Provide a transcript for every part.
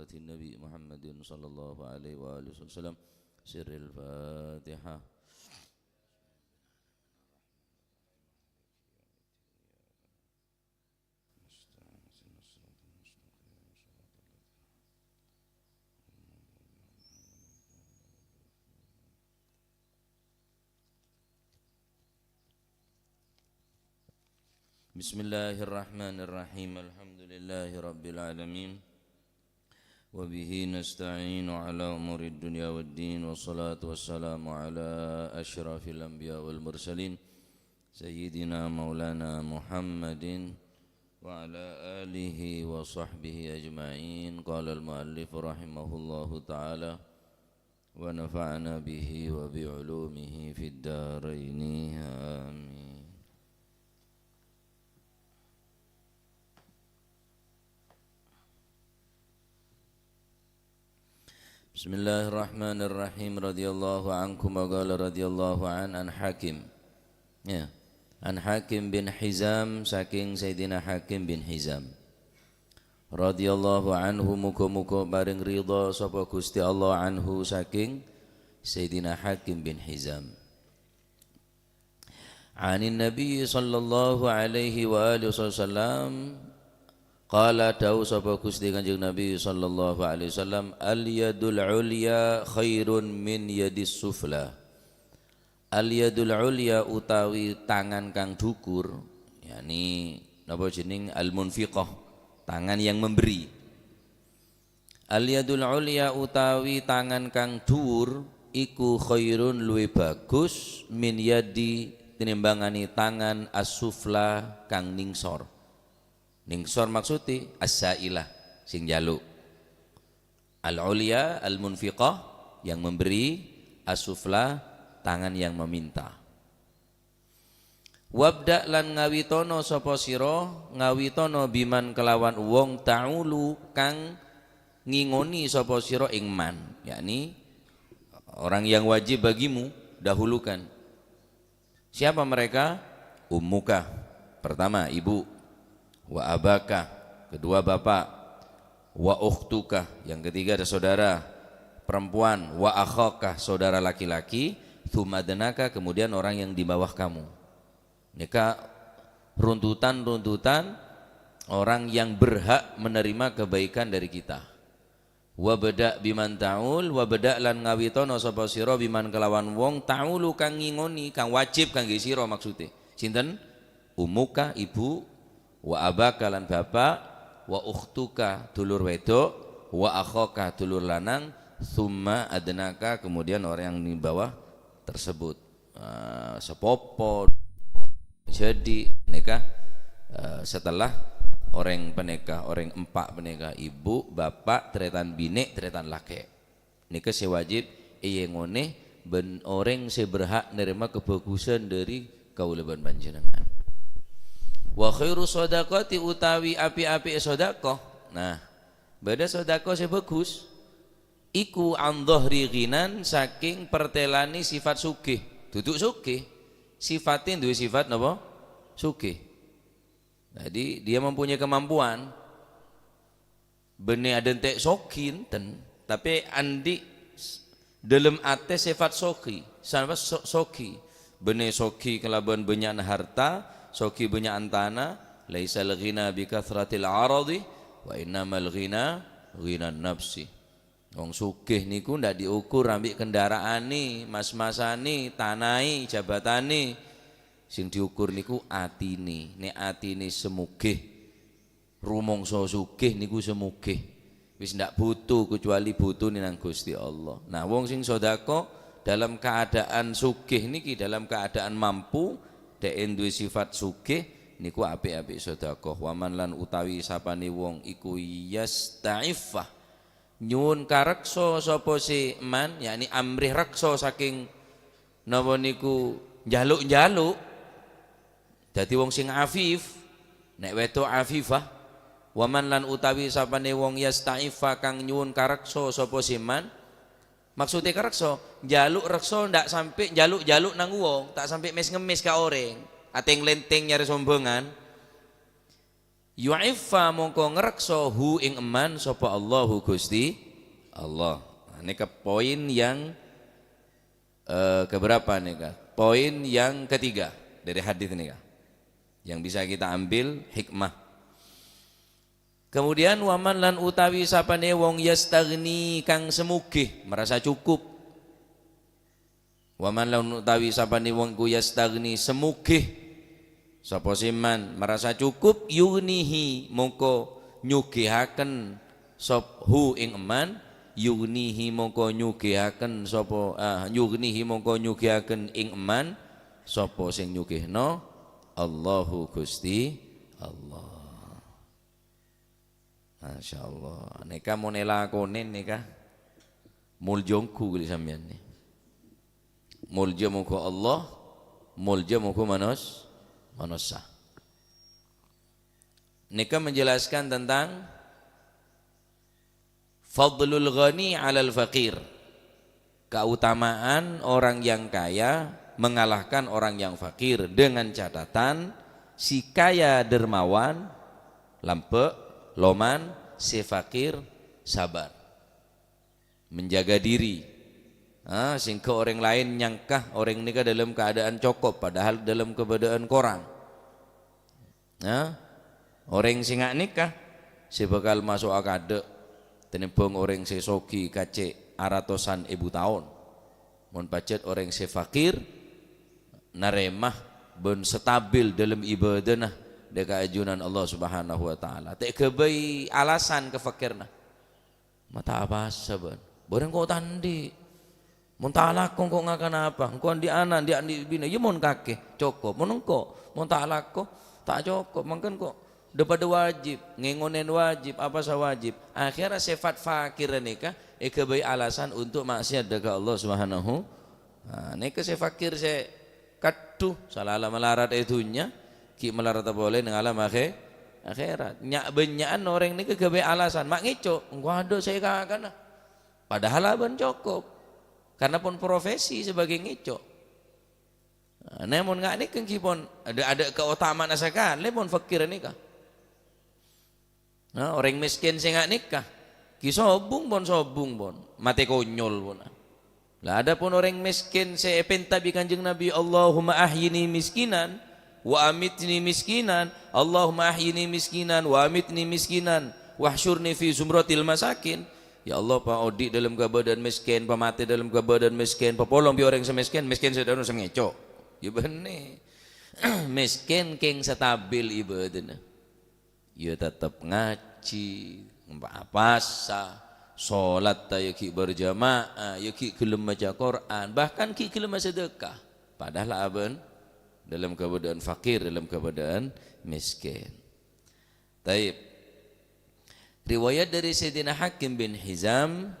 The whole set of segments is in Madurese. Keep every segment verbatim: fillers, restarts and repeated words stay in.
Nabi Muhammadin sallallahu alaihi wa alihi wasallam. Sirril Fatihah. Bismillahirrahmanirrahim. Alhamdulillahirabbil alamin. Wa bihi nasta'inu ala umurid dunya waddin. Wassalatu wassalamu ala asyrafil anbiya wal mursalin. Sayyidina maulana Muhammadin wa ala alihi wa sahbihi ajma'in. Qala al-muallif rahimahullahu ta'ala. Wa nafa'ana bihi wa bi ulumihi fid daraini. Amin. Bismillahirrahmanirrahim. Radhiyallahu ankum wa qala radhiyallahu an, an Hakim. Ya. An Hakim bin Hizam, saking Sayyidina Hakim bin Hizam. Radhiyallahu anhu, muga-muga paring ridha sapa Gusti Allah anhu, saking Sayyidina Hakim bin Hizam. Anin Nabi sallallahu alaihi wa alihi wasallam, qala, dawuh sapa Gusti Kanjeng Nabi sallallahu alaihi wasallam, "Al yadul ulya khairun min yadis sufla." Al yadul ulya utawi tangan kang dhukur, yakni napa jeneng al-munfiqah, tangan yang memberi. Al yadul ulya utawi tangan kang dhuwur iku khairun luwih bagus min yadi tinimbangane tangan as-sufla kang ningsor. Ningsor maksude as-sailah sing njaluk. Al-ulya, al-munfiqah, yang memberi, as-sufla, tangan yang meminta. Wabda lan ngawitono sapa sira, ngawitono biman kelawan wong ta'ulu kang ngingoni sapa sira ing man, yakni orang yang wajib bagimu, dahulukan. Siapa mereka? Ummuka, pertama ibu. Wa abaka, kedua bapak. Wa ukhtuka, yang ketiga ada saudara perempuan. Wa akhaka, saudara laki-laki. Tsumma adnaka, kemudian orang yang di bawah kamu. Neka runtutan-runtutan orang yang berhak menerima kebaikan dari kita. Wabda biman ta'ul, wabda lan ngawitono sapa sira biman kelawan wong ta'ulu kang ngingoni, kang wajib kangge sira maksude. Sinten? Ummuka, ibu, wa abaka lan bapak, wa ukhtuka, dulur wedok, wa akhaka, dulur lanang, tsumma adnaka, kemudian orang yang di bawah tersebut. Eh, sepopo, jadi neka, eh, setelah oreng paneka, oreng empa' paneka, ibu, bapak, taretan bine', taretan lake'. Neka se wajib eyengone ban oreng se berhak nerima kebagusan dari kaula ban panjenengan. Wa khairu shadaqati utawi api-api sedekah. Nah, bada sedekah se bagus. Iku an dhahri ghinan saking pertelane sifat sugih. Duduk sugih. Sifate duwe sifat napa? Sugih. Jadi dia mempunyai kemampuan. Benne adente' sogi enten, tapi andi' s-, dalem ate sifat sogi. Sanapa so-, sogi? Benne sogi kalaban bannya'na harta, sogi bannya'an tana, laisal ghina bi katsratil aradi, wa innamal ghina ghinan nafsi. Wong sugih niku ndak diukur ambi' kendaraane, mas-masane, tanae, jabatane. Sing diukur niku atine. Nek atine semugih, rumangsa sugih niku semugih. Wis ndak butuh kecuali butuh nang Gusti Allah. Nah, wong sing sedekah dalam keadaan sugih niki, dalam keadaan mampu, dhek duwe sifat sugih, niku apik-apik sedekah. Waman lan utawi sapane wong iku yasta'iffa, nyuwun kareksa sapa se man, yakni amrih reksa saking napa niku njaluk-njaluk. Dadi wong sing afif, nek wedok afifah, waman lan utawi sapane wong yasta'iffa kang nyuwun kareksa sapa se man, maksude kareksa, njaluk reksa ndak sampe njaluk-njaluk nang wong, tak sampe mes-ngemes ka oreng, ateng-lenteng nyare sombangan. Yu'iffa, mongko ngrekso, hu, ing emman, sapa Allahu, Gusti Allah. Nah, nèka poin yang, eh, keberapa nèka? Poin yang ketiga dari hadis nèka. Yang bisa kita ambil hikmah. Kemudian, waman, lan utawi sapane wong, yastaghni, kang semuge, merasa cukup. Waman, lan utawi sapane wong iku, yastaghni, semuge, sapa se man, merasa cukup, yughnihi, mongko nyugihaken sop-, hu, ing eman, yughnihi, mongko nyugihaken sapa, ah, yughnihi, mongko nyugihaken ing eman, sapa sing nyugihno? Allahu, Gusti Allah. Masya Allah. Nèka mon èlakonen nèka, molja ongghu kali sampeyan nè. Molja mongghu Allah, molja mongghu manos-, manossa. Nèka menjelaskan tentang fadlul ghani 'alal faqir. Keutamaan orang yang kaya mengalahkan orang yang fakir, dengan catatan si kaya dermawan, lambâ', loman, si fakir sabar. Menjaga diri. Ah, sehingga orang lain nyangka orang ini kan dalam keadaan cokop, padahal dalam keadaan korang. Ya, orèng sè nga' nèka sè bhâkal maso'a kaadâ' tènèmbhâng orèng sè soghi kacè' aratosan èbu taon. Mon pajhât orèng sè fakir, narèma bân stabil dâlem ibâdâna dâ' ka ajunan Allah Subhanahu wa Ta'ala. Ta' èghâbây alasan ka fakirna. Ma' ta' apowasa, bân. Bâreng ko' ta' andi'. Mon ta' alako, ko' ngakan apa? Engko' andi' ana', andi', andi' binè. Iyâ, mon kakè, cokop. Mon engko', mon ta' alako, ta' cokop. Mangkèn ko' dâ-padâ wajib, ngèngonèn wajib, apowasa wajib. Akhirnya sifat fakir nèka èghâbây alasan untuk maksiat dâ' ka Allah Subhanahu. Nah, nèka sè fakir sè Kadhu, sala la malarat è dhunnya, ghi' malarat polè neng alam akhè-, akhèrat. Nya'-, bânnya'an orèng nèka ghâbây alasan, ma' ngèco', "Engko' adâ' sè èkakana." Padahal abân cokop. Karena pon profesi sebagai ngèco'. Nah, mon nga' nèka ghi' pon adâ', adâ' kaotamana sakalè pon fakir nèka. Nah, orèng mèskèn sè nga' nèka, ghi' sobung pon, sobung pon, matè konyol pon. La, adapun orèng mèskèn sè èpènta bi' Kanjeng Nabi, "Allahumma ahyini miskinan, wa amitni miskinan, Allahumma ahyini miskinan, wa amitni miskinan, wahsyurni fi zumratil masakin." Ya Allah, pa-, odi' dâlem kabâdâ'ân mèskèn, pamatè dâlem kabâdâ'ân mèskèn, papolong bi' orèng sè mèskèn, mèskèn sè dhâno sè ngèco'. Ya bânnè. Mèskèn kèng stabil ibâdâna. Ya tetep ngajhi, empa' apasa, sholat ta' ya ghi' berjamaah, ya ghi' gelem maca Qur'an, bahkan ghi' gelem asadâka. Padahal abân dâlem kabâdâ'ân fakir, dâlem kabâdâ'ân mèskèn. Taib. Riwayat dari Sayyidina Hakim bin Hizam,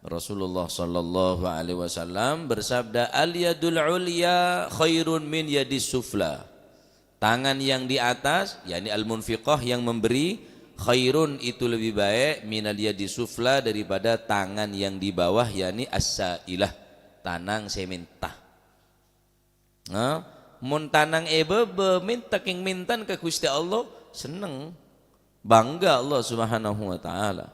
Rasulullah sallallahu alaihi wasallam bersabda, "Al yadul ulya khairun min yadis sufla." Tangan yang di atas, yakni al-munfiqah, yang memberi, khairun, itu lebih baik, minal yadi sufla, daripada tangan yang di bawah, yakni as-sailah, tanang sè mènta. Nah, mon tanang è bâbâ, mènta kèng mèntan ka Ghustè Allah, senneng, bangga Allah Subhanahu wa Ta'ala.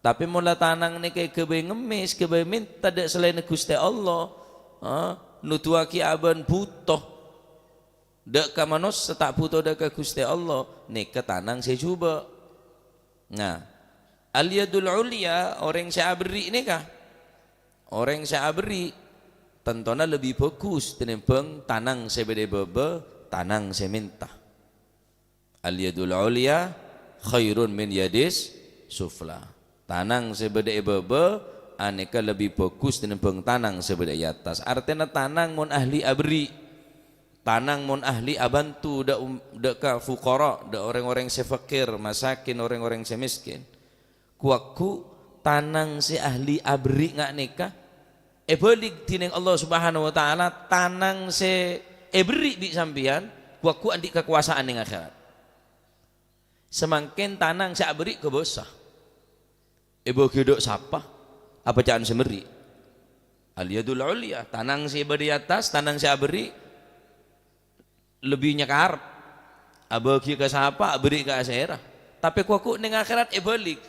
Tapè mon la tanang nèka èghâbây ngemmès, èghâbây mènta dâ' salaènna Ghustè Allah, ha, nodhuwâghi abân bhuto. Dâ' ka manossa ta' bhuto dâ' ka Ghustè Allah, nèka tanang sè jhubâ'. Nah, al-yadul ulya, orèng sè aberri' nèka. Orèng sè aberri' tantona lebbi bhâghus tènèmbhâng tanang sè bâdâ è bâbâ, tanang sè mènta. Al-yadul ulya khairun min yadis sufla. Tanang sè bâdâ è bâbâ, anèka lebbi bhâghus tènèmbhâng tanang sè bâdâ è attas. Artèna tanang mon ahli aberri'. Tanang mon ahli abhânto dâ', um, dâ' ka fuqara, dâ' orèng-orèng sè fakir, masakin, orèng-orèng sè mèskèn. Ghu-lagghu tanang sè ahli aberri' nga' nèka èbâli' dhinèng Allah Subhanahu wa Ta'ala, tanang sè èberri' bi' sampèyan, ghu-lagghu andi' kakobâsa'an neng akhèrat. Samangkèn tanang sè aberri' kobâsa. Èbâghi dâ' sapa? Apa ca'na sè mèrri'? Al-yadul ulya, tanang sè bâdâ è attas, tanang sè aberri' lebbi nyakarep. Abâghi ka sapa, aberri' ka asèra. Tapè ghu-lagghu' neng akhèrat èbâlik.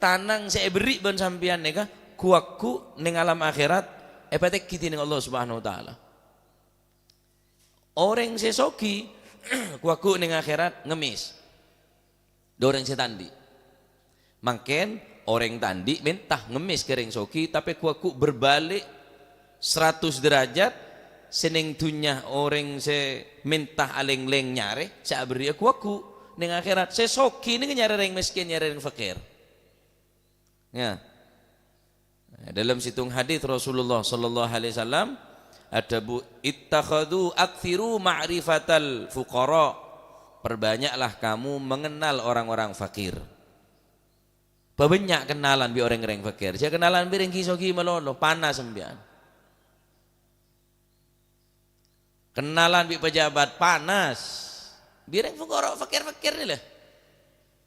Tanang sè èberri' bân sampèyan nèka, ghu-lagghu' neng alam akhèrat èpatèghi dhinèng Allah Subhanahu wa Ta'ala. Orèng sè soghi, ghu-lagghu' neng akhèrat ngemmès. Dâ' orèng sè ta' andi'. Mangkèn, orèng ta' andi' mènta ngemmès ka rèng soghi, tapè ghu-lagghu' berbalik seratus derajat, sè neng dhunnya orèng sè mènta alèng-lèng nyarè, sè aberri'â ghu-lagghu'. Neng akhèrat, sè soghi nèka nyarè rèng mèskèn, nyarè rèng fakèr. Ya. Dalam sèttong hadits Rasulullah sallallahu alaihi wasallam adhâbu, "Ittakhadhu aktsiru ma'rifatal fuqara." Perbanyaklah kamu mengenal orang-orang fakir. Pabânnya' kennalan bi' orèng-orèng fakir. Jhâ' kennalan bi' rèng ghi-soghi malolo, panas sampèyan. Kennalan bi' pejabat, panas. Bi' rèng fuqara fakir-fakir nè la.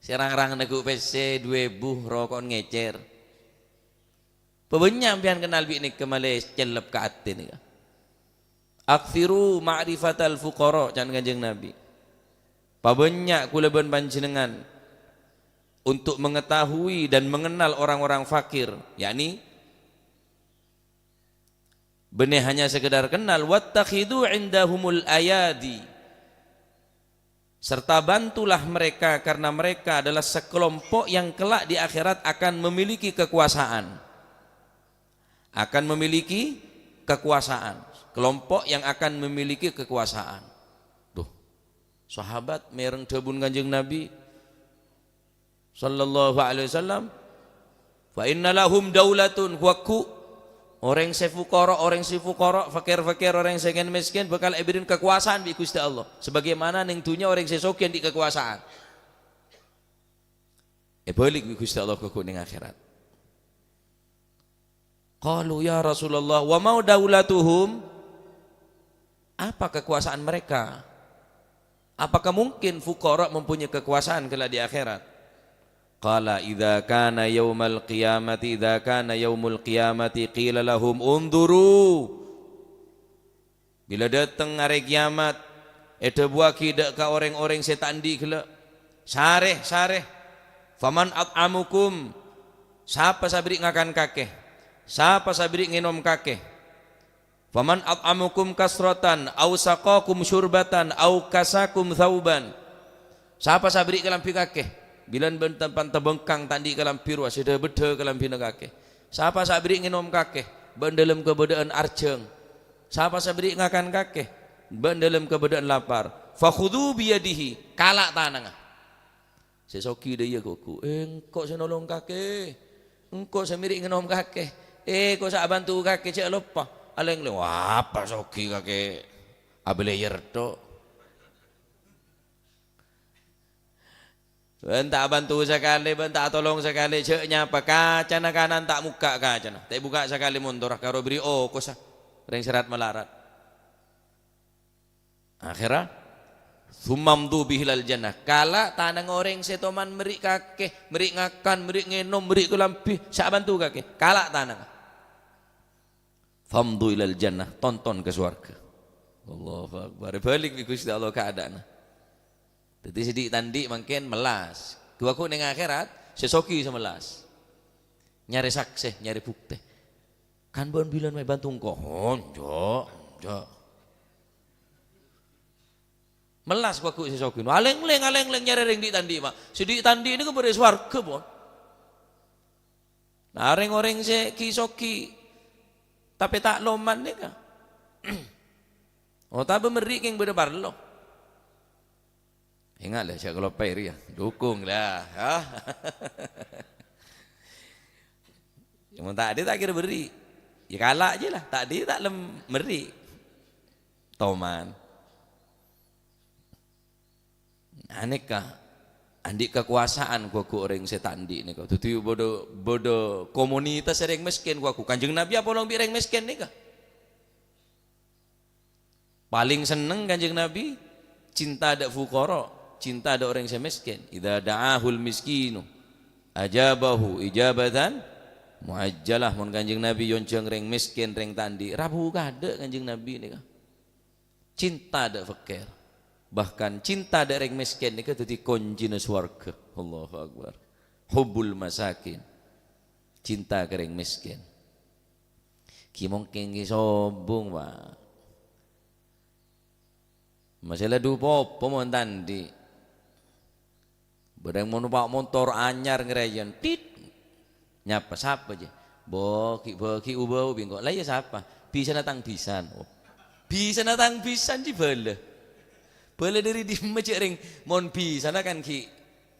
Sè rang-rang neggu' pèssè dhu èbu, roko'en ngècèr. Pabânnya' sampèyan kennal bi' nèka malè cellep ka atè nèka. "Aktsiru ma'rifatal fuqara," can Kanjeng Nabi. Pabânnya' kaulâ bân panjhennengngan untuk mengetahui dan mengenal orang-orang fakir, yakni bânnè hanya sekedar kenal, "Wattakhidhu indahumul ayadi." Serta bantulah mereka, karena mereka adalah sekelompok yang kelak di akhirat akan memiliki kekuasaan. Akan memiliki kekuasaan. Kelompok yang akan memiliki kekuasaan. Duh, sahabat mèreng dhâbuna Kanjeng Nabi sallallahu alaihi wasallam, "Fa inna lahum daulatun," ghu-lagghu'. Orèng sè fuqara, orèng sè fuqara, fakir-fakir, orèng sè kèn-mèskèn bakal èbèrri'in kakowasan bi' Ghustè Allah. Sebagaimana neng dhunnya orèng sè soghi andi' kakowasan. Èbâlik bi' Ghustè Allah ghu-lagghu' neng akhèrat. Qalu, "Ya Rasulullah, wa ma daulatuhum?" Apa kekuasaan mereka? Apakah mungkin fuqara mempunyai kekuasaan kelak di akhirat? Qala, "Idza kana yaumal qiyamati, idza kana yaumul qiyamati, qila lahum, 'Unzuru.'" Bilâ dâteng arè kiyamat, èdhâbuwâghi dâ' ka orèng-orèng sè ta' andi' ghellâ', "Sarè, sarè, faman at'amakum, sapa sè aberri' ngakan kakè? Sapa sè aberri' ngènom kakè? Faman at'amakum kasratan, au saqakum syurbatan, au kasakum thauban." Sapa sè aberri' kalambhi kakè? Bilân bân tempan tabengkang ta' andi' kalambhi rowa, sè dhâ-bâddhâ kalambhina kakè. Sapa sè aberri' ngènom kakè? Bân dâlem kabâdâ'ân arjhâng. Sapa sè aberri' ngakan kakè? Bân dâlem kabâdâ'ân lapar. Fakhudhu biyadihi, kala' tanangnga. Sè soghi dâ' iyâ ghu-lagghu', "Engko' sè nolong kakè. Engko' sè mèrri' ngènom kakè. Engko' sè abhânto kakè, jhâ' loppa." Alèng-lèng, "Wah, apa soghi kakè? Abâlèyèr tho." Bân ta' abhânto sakalè, bân ta' atolong sakalè, jhâ' nyapa, kacana kanan ta' mokka' kacana, ta' èbukka' sakalè montorra, karo bèrri' okossa rèng sè rat-malarat. Akhèrra, "Tsumma amdhu bihi ilal jannah." Kala' tanang orèng sè toman mèrri' kakè, mèrri' ngakan, mèrri' ngènom, mèrri' kalambhi, sè abhânto kakè. Kala' tanang. "Famdhu ilal jannah," tonton ka sowarghâ. Allahu Akbar. Bâlik bi' Ghustè Allah kaadâ'ânna. Dhâddhi sè dhi'-tandhi' mangkèn mellas. Ghu-lagghu' neng akhèrat, sè soghi sè mellas. Nyarè saksè, nyarè buktè. "Kan bâ'na bilân mè' bhânto engko'?" "Oh, enjâ', enjâ'." Mellas ghu-lagghu' sè soghi. Alèng-lèng, alèng-lèng nyarè rèng dhi'-tandhi', Pa'. Sè dhi'-tandhi' nèko bâdâ è sowarghâ, pon. Nah, rèng-orèng sè ghi-soghi, tapè ta' loman nèka. Otabâ mèrri' kèng bâdâ parlo. Enga' la, jhâ' kaloppaè rèya. Dukung la, ha? Mon ta' andi' ta' kèra bèrri'. Yâ kala' jiyâ la, ta' andi' ta' lem mèrri'. Toman. Anèka, andi' kakobâsaan ghu-lagghu' orèng sè ta' andi' nèka. Dhâddhi bâdâ, bâdâ komunitas orèng mèskèn ghu-lagghu'. Kanjeng Nabi apolong bi' orèng mèskèn nèka. Palèng senneng Kanjeng Nabi cinta dâ' fuqara, cinta dâ' orèng sè mèskèn. "Idza da'ahul miskinu, ajabahu ijabatan mu'ajjalah." Mon Kanjeng Nabi èonjhâng rèng mèskèn, rèng ta' andi', rabu kaadâ' Kanjeng Nabi nèka. Cinta dâ' fakèr. Bahkan cinta dâ' rèng mèskèn nèka dhâddhi koncina sowarghâ. Allahu Akbar. Hubbul masakin. Cinta ka rèng mèskèn. Ghi' mongkèn ghi' sobung, Pak. Masè la du popo mon ta' andi'. Bâdâ mon numpa' montor anyar ngrèyèn, tit. Nyapa, "Sapa, jâ?" "Bâgi, bâgi, u-bâu bi' engko'." "Lah, iyâ sapa?" "Bhisana tang bhisan." Oh. "Bhisana tang bhisan, jâ, bhâlâ." Bhâlâ dâri dimma, jâ', rèng? Mon bhisana kan ghi'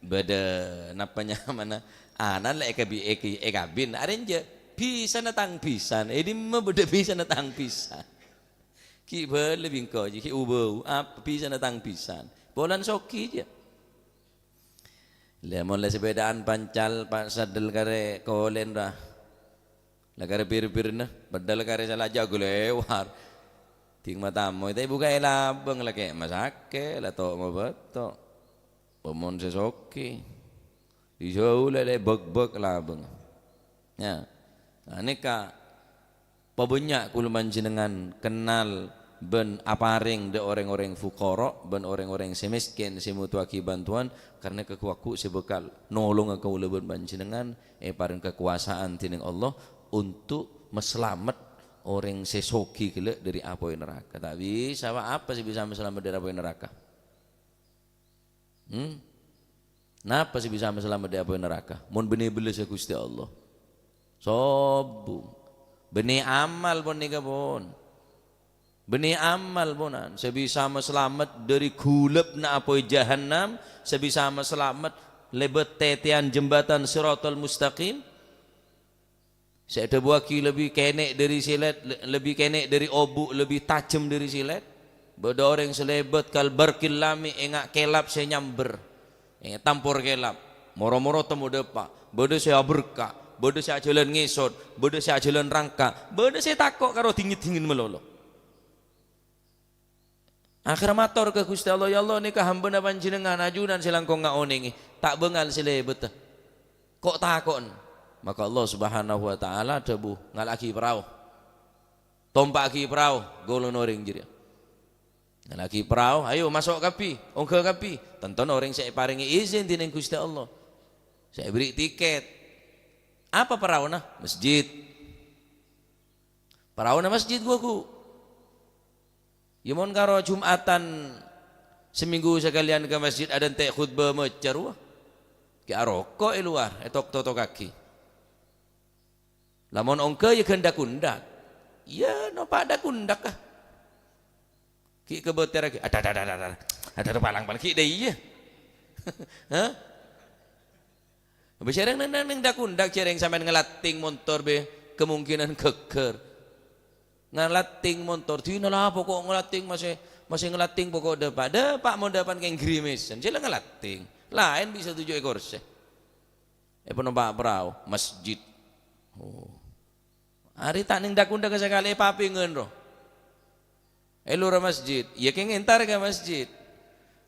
bâdâ napa nyamana? Ana la èkabi-, èki-, èkabin. Arèya, jâ, bhisana tang bhisan. È dimma bâdâ bhisana tang bhisan? Ghi' bhâlâ bi' engko', jâ, ghi' u-bâu. Apa bhisana tang bhisan? Polana soghi, jâ. Lè, mon lè sapèdaan pancal, pa-, sadel karè kolèn, ra. La karè bir-birna, padahal karè salaja' ghu lèwar. Ding matamoy, tapè buka'è labâng, la kè' masakè, la to' mabâto'. Pamon sè soghi. Dijhâuwâ lè, lè bâk-bâk labâng. Ya. Nah, nèka Pabânnya' kaulâ panjhennengngan kennal bân aparèng dâ' rèng-orèng fuqara bân rèng-orèng sè mèskèn sè mottowaghi bhântowan, karna ghu-lagghu' sè bhâkal nolonga kaulâ bân panjhennengngan èparèng kakobâsaan dhinèng Allah onto' maslamet orèng sè soghi ghellâ' dâri apoy naraka. Ta' bisa, Pak. Apa sè bisa maslamet dâri apoy naraka? Hmm? Napa sè bisa maslamet dâri apoy naraka? Mon bânnè bellâssa Ghustè Allah. Sobung. Bânnè amal pon nèka pon. Bânnè amal ponan sè bisa maslamet dâri ghulâbna apoy jahannam, sè bisa maslamet lèbât tètèyan jembatan Shiratal Mustaqim. Sè èdhâbuwâghi lebbi kènè' dâri silèt, le-, lebbi kènè' dâri obu', lebbi tajhem dâri silèt. Bâdâ orèng sè lèbât kal barqil lami, enga' kèlap sè nyambher. Enga' tampor kèlap. Moro-moro temmo dâpa'. Bâdâ sè aberka', bâdâ sè ajhâlân ngèsot, bâdâ sè ajhâlân rangka', bâdâ sè tako' karo dhingin-dhingin malolo. Akhèrra mator ka Ghustè Allah, "Ya Allah, nèka hambâna Panjhennengngan, ajunan sè langkong ngaonèngè, ta' bângal sè lèbâtta. Ko'-tako'en." Maka Allah Subhanahu wa Ta'ala adhâbu, "Ngala'aghi parao. Tompa'aghi parao, golongan orèng jârèya. Ngala'aghi parao, ayo maso' kabbhi, ongghâ kabbhi." Tantona orèng sè èparèngè izin dhinèng Ghustè Allah, sè èberri' tiket. Apa paraona? Masjid. Paraona masjid ghu-lagghu'. Yâ, mon karo Jum'atan samènggu sakalèyan ka masjid adhânte' khutbah maca rowa. Ghi' aroko' è lowar, ètok-totokaghi. Lamon ongghâ yâ ghân dak-ondak. Yâ, nompa' dak-ondak, ah. Ghi' kabâtèrraghi. Ada, ada, ada, ada. Ada, ada, palang, palang. Ghi' dâ' iyâ. Hah? Bâ, jhârâng neng, neng, neng dak-ondak, jhârâng sampèyan ngalatting montor bâ, kemungkinan ghâggâr. Ngalatting montor, dina la poko' ngalatting, masè, masè ngalatting poko' dâpa'. Dâpa' mon dâpa' kèng grimèsan, jhâ' la ngalatting. Laèn bisa toju' è korsè. È panompa' parao, masjid. Oh. Arè ta' neng dak-ondak sakalè, èpapèngan ro. È lora masjid, yâ kèng entar ka masjid.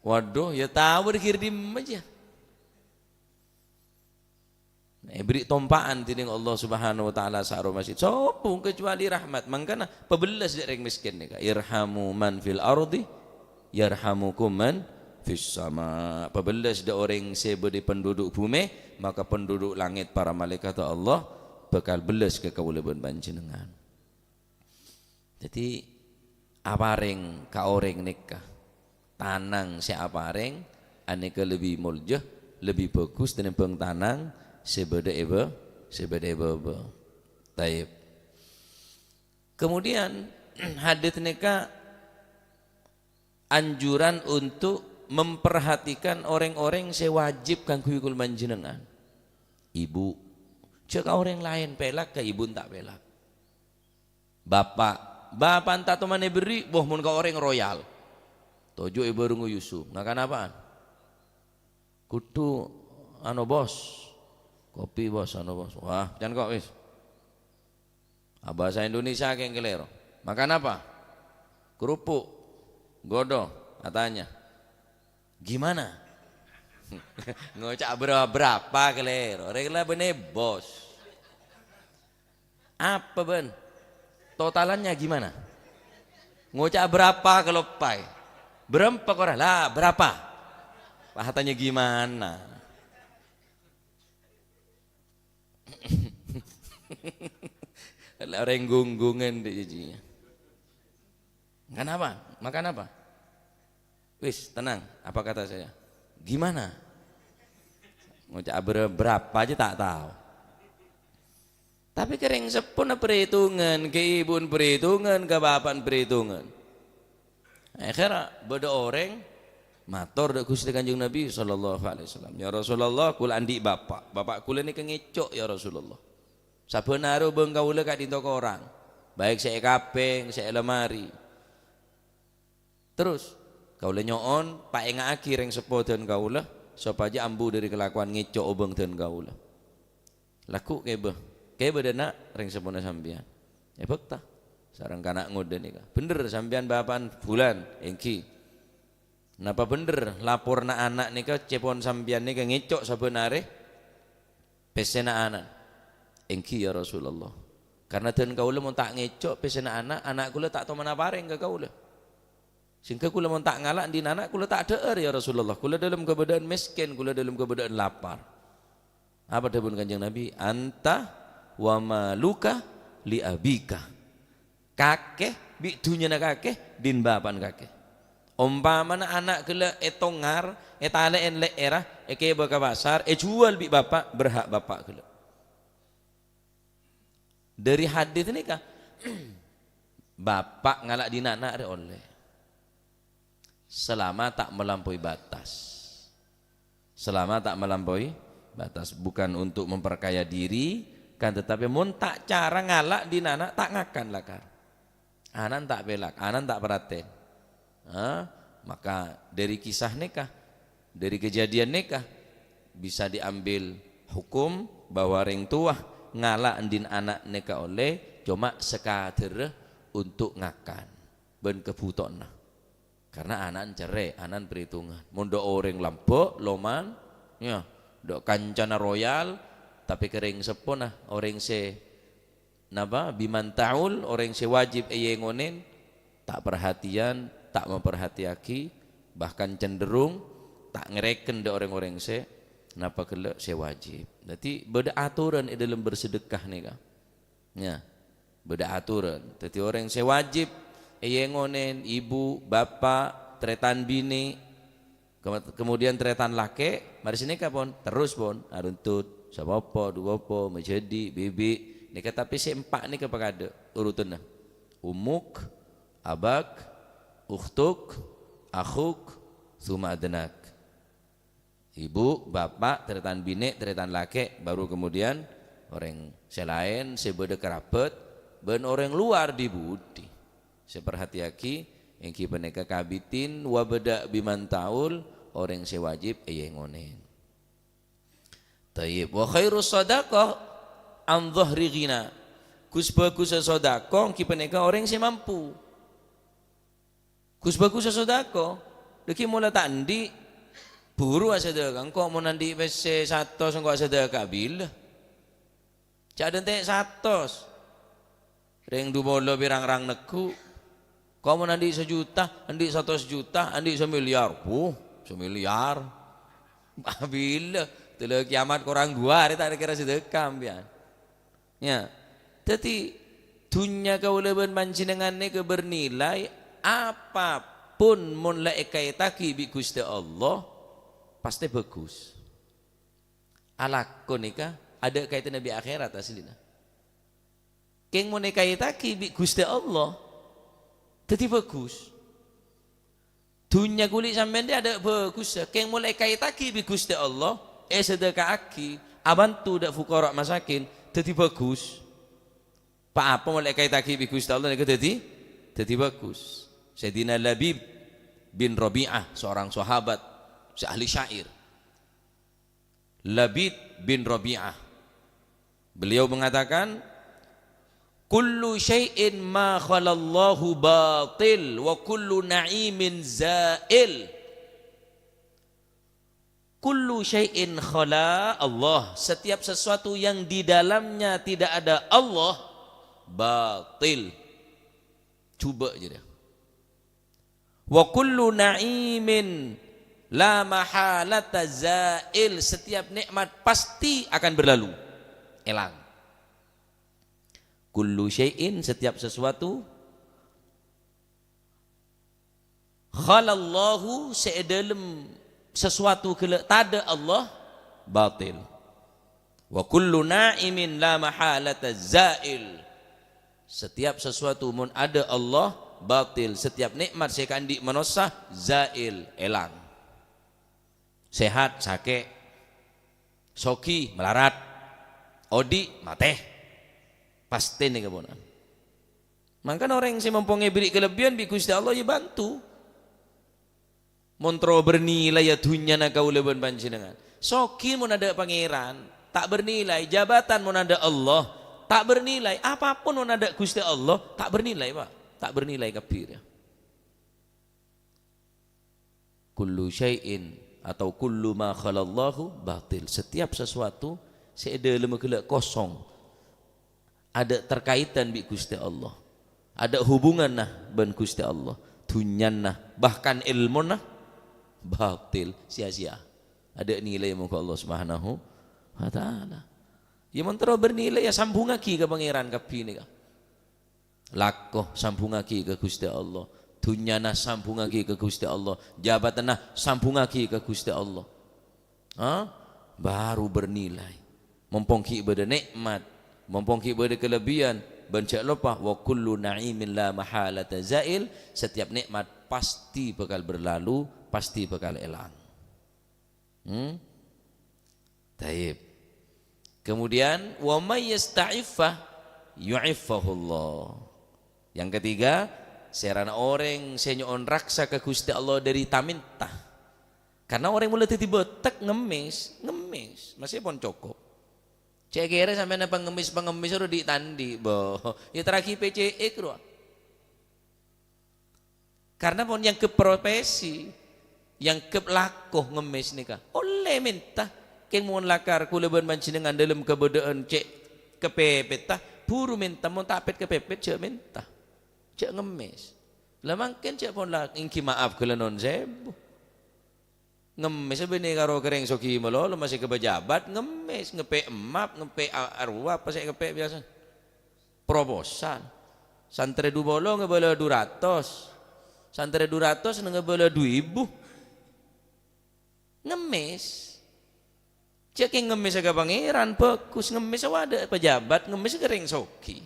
Waduh, yâ tao bâdâ ghi' dimma jâ. Èberri' tompa'an dhinèng Allah Subhanahu wa Ta'ala saro masjid. Sobung kecuali rahmat. Mangkana pabellas dâ' rèng mèskèn nèka. "Irhamu man fil ardi, yarhamukum man fis sama." Pabellas dâ' orèng sè bâdâ penduduk bhumè, maka penduduk langèt, para malaèkat Allah bhâkal bellas ka kaulâ bân panjhennengngan. Dhâddhi, aparèng ka orèng nèka, tanang sè aparèng anèka lebbi molja, lebbi bhâghus tènèmbhâng tanang sè bâdâ è bâ-, sè bâdâ è bâbâ. Taib. Kemudian, hadits nèka anjuran untuk memperhatikan orèng-orèng sè wajib kaangghuy kaulâ panjhennengngan. Ibu, jhâ' ka orèng laèn, pèlak ka ibu, ta' pèlak. Bapa', bapa' enta' toman èberri', bâh, mon ka orèng royal. Toju' èbârungo Yusuf, "Ngakan apaan?" "Kodhu, anu, Bos. Kopi, Bos, anu, Bos." "Wah, can ko', wis." Ah, bahasa Indonesia kèng kalèro. "Makan apa?" "Kerupuk." "Godo." Atanya, "Gimana?" Ngoca' bra-, berapa kalèro. Rèng la bânnè bos. "Apa, bân? Totalannya gimana?" Ngoca' berapa kaloppaè. Berempa kora? Lah, berapa? Wah, tanya gimana? Lah, orang gunggungan deh, jadinya. Makan apa? Makan apa? Wis, tenang. Apa kata saya? Gimana? Ngucap ber-, berapa aja tak tahu. Tapi ka rèng seppona perhitungan, ka ibu'en perhitungan, ka bapa'en perhitungan. Akhirnya bâdâ orèng mator dâ' Ghustè Kanjeng Nabi sallallahu alaihi wasallam, "Ya Rasulullah, kaulâ andi' bapa'. Bapa' kaulâ nèka ngèco', ya Rasulullah. Sabbhân arè obâng kaulâ ka'dinto korang, baik sè è kapèng, sè è lemari." Terros, kaulâ nyo'on paènga'aghi rèng seppo dân kaulâ, sopajâ ambu dâri kalakowan ngèco' obâng dân kaulâ. Lagghu' kèbâ, kèbâ dâ' na' rèng seppona sampèyan. Èbhâkta sareng kana' ngodâ nèka. "Bhendher sampèyan bapa'na Fulan?" "Èngghi." "Napa bhendher laporna ana' nèka cèpon sampèyan nèka ngèco' sabbhân arè?" "Pèssèna ana'na." "Èngghi, ya Rasulullah. Karna dân kaulâ mon ta' ngèco' pèssèna ana', ana' kaulâ ta' tomanna parèng ka kaulâ. Sèngghâ kaulâ mon ta' ngala' andi' ana', kaulâ ta' dhâ'âr, ya Rasulullah. Kaulâ dâlem kabâdâ'ân mèskèn, kaulâ dâlem kabâdâ'ân lapar." Apa dhâbuna Kanjeng Nabi? "Anta wa maluka li abika." Kakè bi' dhunnyana kakè, din bapa'na kakè. Ompamana ana' ghellâ' ètongar, ètalè'è lè'èrra, èkèbâ ka pasar, èjhuwâl bi' bapa', berhak bapa' ghellâ'. Dâri hadis nèka, bapa' ngala' dina ana' rè ollè. Selama ta' melampaui batas. Selama ta' melampaui batas. Bukan untuk memperkaya diri, kan, tetapi mon ta' cara ngala' dina ana' ta' ngakan lakar. Ana'na ta' pèlak, ana'na ta' parhatèn. Ha? Maka dâri kisah nèka, dâri kejadian nèka, bisa diambil hukum bahwa rèng towa ngala' din ana' nèka ollè, coma sakadarra untuk ngakan bân kabhutowanna. Karna ana'na cerrè', ana'na parètongan. Mon dâ' orèng lambâ', loman, ya, dâ' kancana royal, tapè ka rèng seppona, orèng sè, napa, biman ta'ul, orèng sè wajib èyèngonèn, ta' parhatèyan, ta' maparhatèyaghi, bahkan cenderung ta' ngèrèken dâ' orèng-orèng sè, napa, ghellâ' sè wajib. Dhâddhi, bâdâ aturan è dâlem bersedekah nèka. Ya, bâdâ aturan. Dhâddhi orèng sè wajib èyèngonèn, ibu, bapa', tarètan binè', kema-, kemudian tarètan lakè', marè sanèka pon, terros pon, aruntut, sapapa, duwâpa, majhâdi', bhibi', nèka tapè sè empa' nèka pakadâ' urutanna. Ummuk, abak, ukhtuk, akhuk, tsumma adnak. Ibu, bapa', tarètan binè', tarètan lakè', baru kemudian orèng sè laèn sè bâdâ karabhât bân orèng lowar di-budi. Sè parhatèyaghi, èngghi panèka kabitin wa bada' biman ta'ul, orèng sè wajib èyèngonèn. Thayyib. Wa khairus shadaqah an dhahri ghina. Gus-bhâgussa sodako èngghi panèka orèng sè mampu. Gus-bhâgussa sodako, dhâggi' mola ta' andi', buru asadaka. Engko' mon andi' pèssè satos, engko' asadaka bilâ. Jhâ' adhânte' satos. Rèng du polo pèrang rang neggu'. Engko' mon andi' sajuta, andi' satos juta, andi' samilyar. Wuh, samilyar. Bilâ. Dâlâ kiamat korang duwâ arè ta' kèra sadaka sampèyan. Ya. Dhâddhi, dhunnya kaulâ bân panjhennengngan nèka bernilai, apapun mon la èkaètaghi bi' Ghustè Allah, pastè bhâghus. Alako nèka adâ' kaètanna bi' akhèrat asllina. Kèng mon èkaètaghi bi' Ghustè Allah, dhâddhi bhâghus. Dhunnya ghuli sampèyan rè adâ' bhâghussa, kèng mon la èkaètaghi bi' Ghustè Allah, èsadaka'aghi, abhânto dâ' fuqara masakin, dhâddhi bhâghus. Pa-apa mon la èkaètaghi bi' Ghustè Allah nèka dhâddhi, dhâddhi bhâghus. Sayyidina Labid bin Rabi'ah, seorang sahabat, sè ahli syair. Labid bin Rabi'ah. Beliau mengatakan, "Kullu syai'in ma khalallahu batil, wa kullu na'imin zail." Kullu syai'in khala Allah, setiap sesuatu yang di dalamnya tidak ada Allah, batil. Jhubâ' jârèya. "Wa kullu na'imin la mahalata zail," setiap nikmat pasti akan berlalu, elang. "Kullu syai'in," setiap sesuatu, "khalallahu," sè è dâlem sesuatu ghellâ' tadâ' Allah, batil. "Wa kullu na'imin la mahalata zail." Setiap sesuatu mon adâ' Allah, batil. Setiap nikmat sè èkaandi' manossa, zail, elang. Sehat, sakè'. Soghi, malarat. Odi', matè. Pastè nèka ponapa. Mangkana orèng sè mompong èbèrri' kalebbiyan bi' Ghustè Allah, ya bantu. Mon terro bernilai, ya, dhunnyana kaulâ bân panjhennengngan. Soghi mon adâ' Pangèran, ta' bernilai. Jabatan mon adâ' Allah, ta' bernilai. Apapun mon adâ' Ghustè Allah, ta' bernilai, Pak. Ta' bernilai kabbhi, ya. "Kullu syai'in," atau "kullu ma khalallahu batil." Setiap sesuatu sè è dâlemma ghellâ' kosong, adâ' terkaitan bi' Ghustè Allah, adâ' hubunganna bân Ghustè Allah, dhunnyana, bahkan èlmona, batil, sia-sia. Adâ' nilai mongghu Allah Subhanahu wa Ta'ala. Ya, mon terro bernilai, ya, sambhungngaghi ka Pangèran kabbhi nèka. Lako sambhungngaghi ka Ghustè Allah. Dhunnyana sambhungngaghi ka Ghustè Allah. Jabatanna sambhungngaghi ka Ghustè Allah. Ha? Baru bernilai. Mompong ghi' bâdâ nè'mat, mompong ghi' bâdâ kalebbiyan, bân jhâ' loppa, "Wa kullu na'imin la mahalata zail," setiap nikmat pasti bakal berlalu, pasti bakal elang. Hmm? Taib. Kemudian, "Wa may yasta'iffa yu'iffahullah." Yang ketiga, sèrana orèng sè nyo'on raksa ka Ghustè Allah dâri ta-mènta. Karna orèng mon la dhâddhi bâtek, ngemmès, ngemmès, masè pon cokop. Cè' kèra sampèyan pangemmès-pangemmès ro dhi'-tandhi', bo. Ya, teragi P C X ro. Karna pon èangghep profesi, èangghep lako ngemmès nèka. Ollè mènta. Kèng mon lakar kaulâ bân panjhennengngan dâlem kabâdâ'ân cè' kapèpètta, buru mènta, mon ta' pèt-kapèpèt, jhâ' mènta. Jhâ' ngemmès. La mangkèn jhâ' pon la-, èngghi maaf ghellâ' non sèbu. Ngemmès bânnè karo orèng soghi malolo, masè ka pejabat, ngemmès, ngepè' emmap, ngepè' a-, arowa, apa sè èkepè' biyasa. Proposal. Santrè du polo ngabâlâ du ratos. Santrè du ratos ngabâlâ du èbu. Ngemmès. Jhâ' kèng ngemmès ka Pangèran, bhâghus. Ngemmès wa dâ' pejabat, ngemmès ka orèng soghi.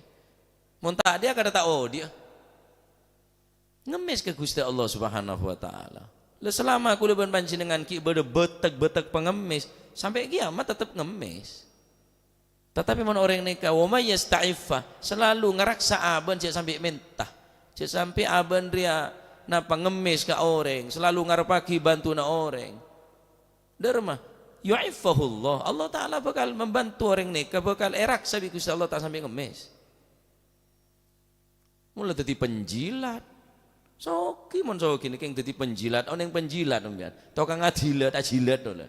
Mon ta' dhiyâ, kadhâ' ta' odi'â. Ngemmès ka Ghustè Allah Subhanahu wa Ta'ala. La, salama kaulâ bân panjhennengngan ghi' bâdâ bâtek-bâtek pangemmès, sampè' kèyamat tetep ngemmès. Tatapè mon orèng nèka, "Wa may yasta'iffa," salalu ngaraksa abâ'na jhâ' sampè' mènta. Jhâ' sampè' abâ'na rèya napa ngemmès ka orèng, salalu ngarebbhâghi bhântona orèng. Dârma, "Yu'iffahullah." Allah Ta'ala bhâkal mambantu orèng nèka, bhâkal èraksa bi' Ghustè Allah, ta' sampè' ngemmès. Mon la dhâddhi penjilat. Soghi, mon soghi nèka kèng dhâddhi penjilat, onèng penjilat sampèyan. Tokang ajilat, ajilat, ollè.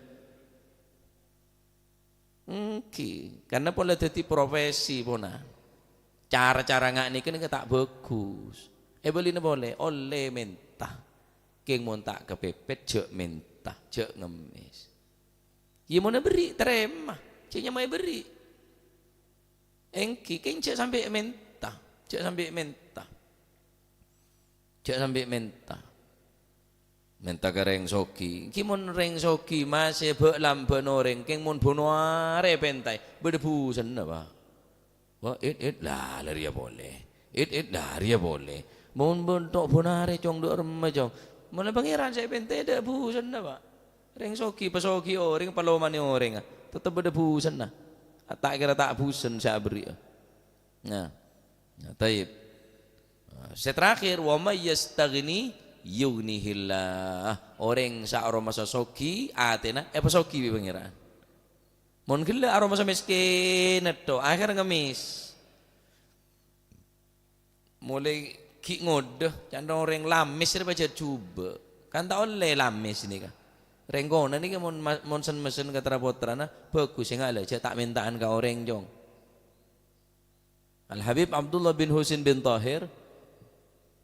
Èngghi, karna pon la dhâddhi profesi pona. Cara-cara nga' nèka, nèka ta' bhâghus. Èbâlina polè, ollè mènta. Kèng mon ta' kapèpèt, jhâ' mènta, jhâ' ngemmès. Iyâ, mon èberri', tarèma. Jhâ' nyamaè èberri'. Èngghi, kèng jhâ' sampè' mènta. Jhâ' sampè' mènta. Jhâ' sampè' mènta. Mènta ka rèng soghi. Èngghi mon rèng soghi masè bâ'-lambâ'ân orèng, kèng mon bâno arè èpèntaè, bâdâ bhusenna, Pak. Wah, it, it, la, la rèya polè. It, it, la rèya polè. Mon bân-, to' bâno arè, Cong, dhu' remma, Cong. Molaè Pangèran sè èpèntaè, dâ' bhusenna, Pak. Rèng soghi, pasoghi orèng, palomanè orèng, ah. Tetep bâdâ bhusenna. Ta' kèra ta' bhusen sè aberri'â. Nah. Nah, taib. Nah, sè terakhir, "Wa may yastaghni yughnihillah." Orèng sè aromasa soghi, atèna èpasoghi bi' Pangèran. Mon ghellâ' aromasa mèskèn, netto, akhèr ngemmès. Molaè ghi' ngodâ, ca'na orèng lamès rè pajhât jhubâ'. Kan ta' ollè lamès nèka. Rèng kona nèka mon ma-, mon sen-mesen ka tra-pottrana, bhâghus sènga' la jhâ' ta' mènta'an ka orèng, Cong. Al-Habib Abdullah bin Husin bin Tahir,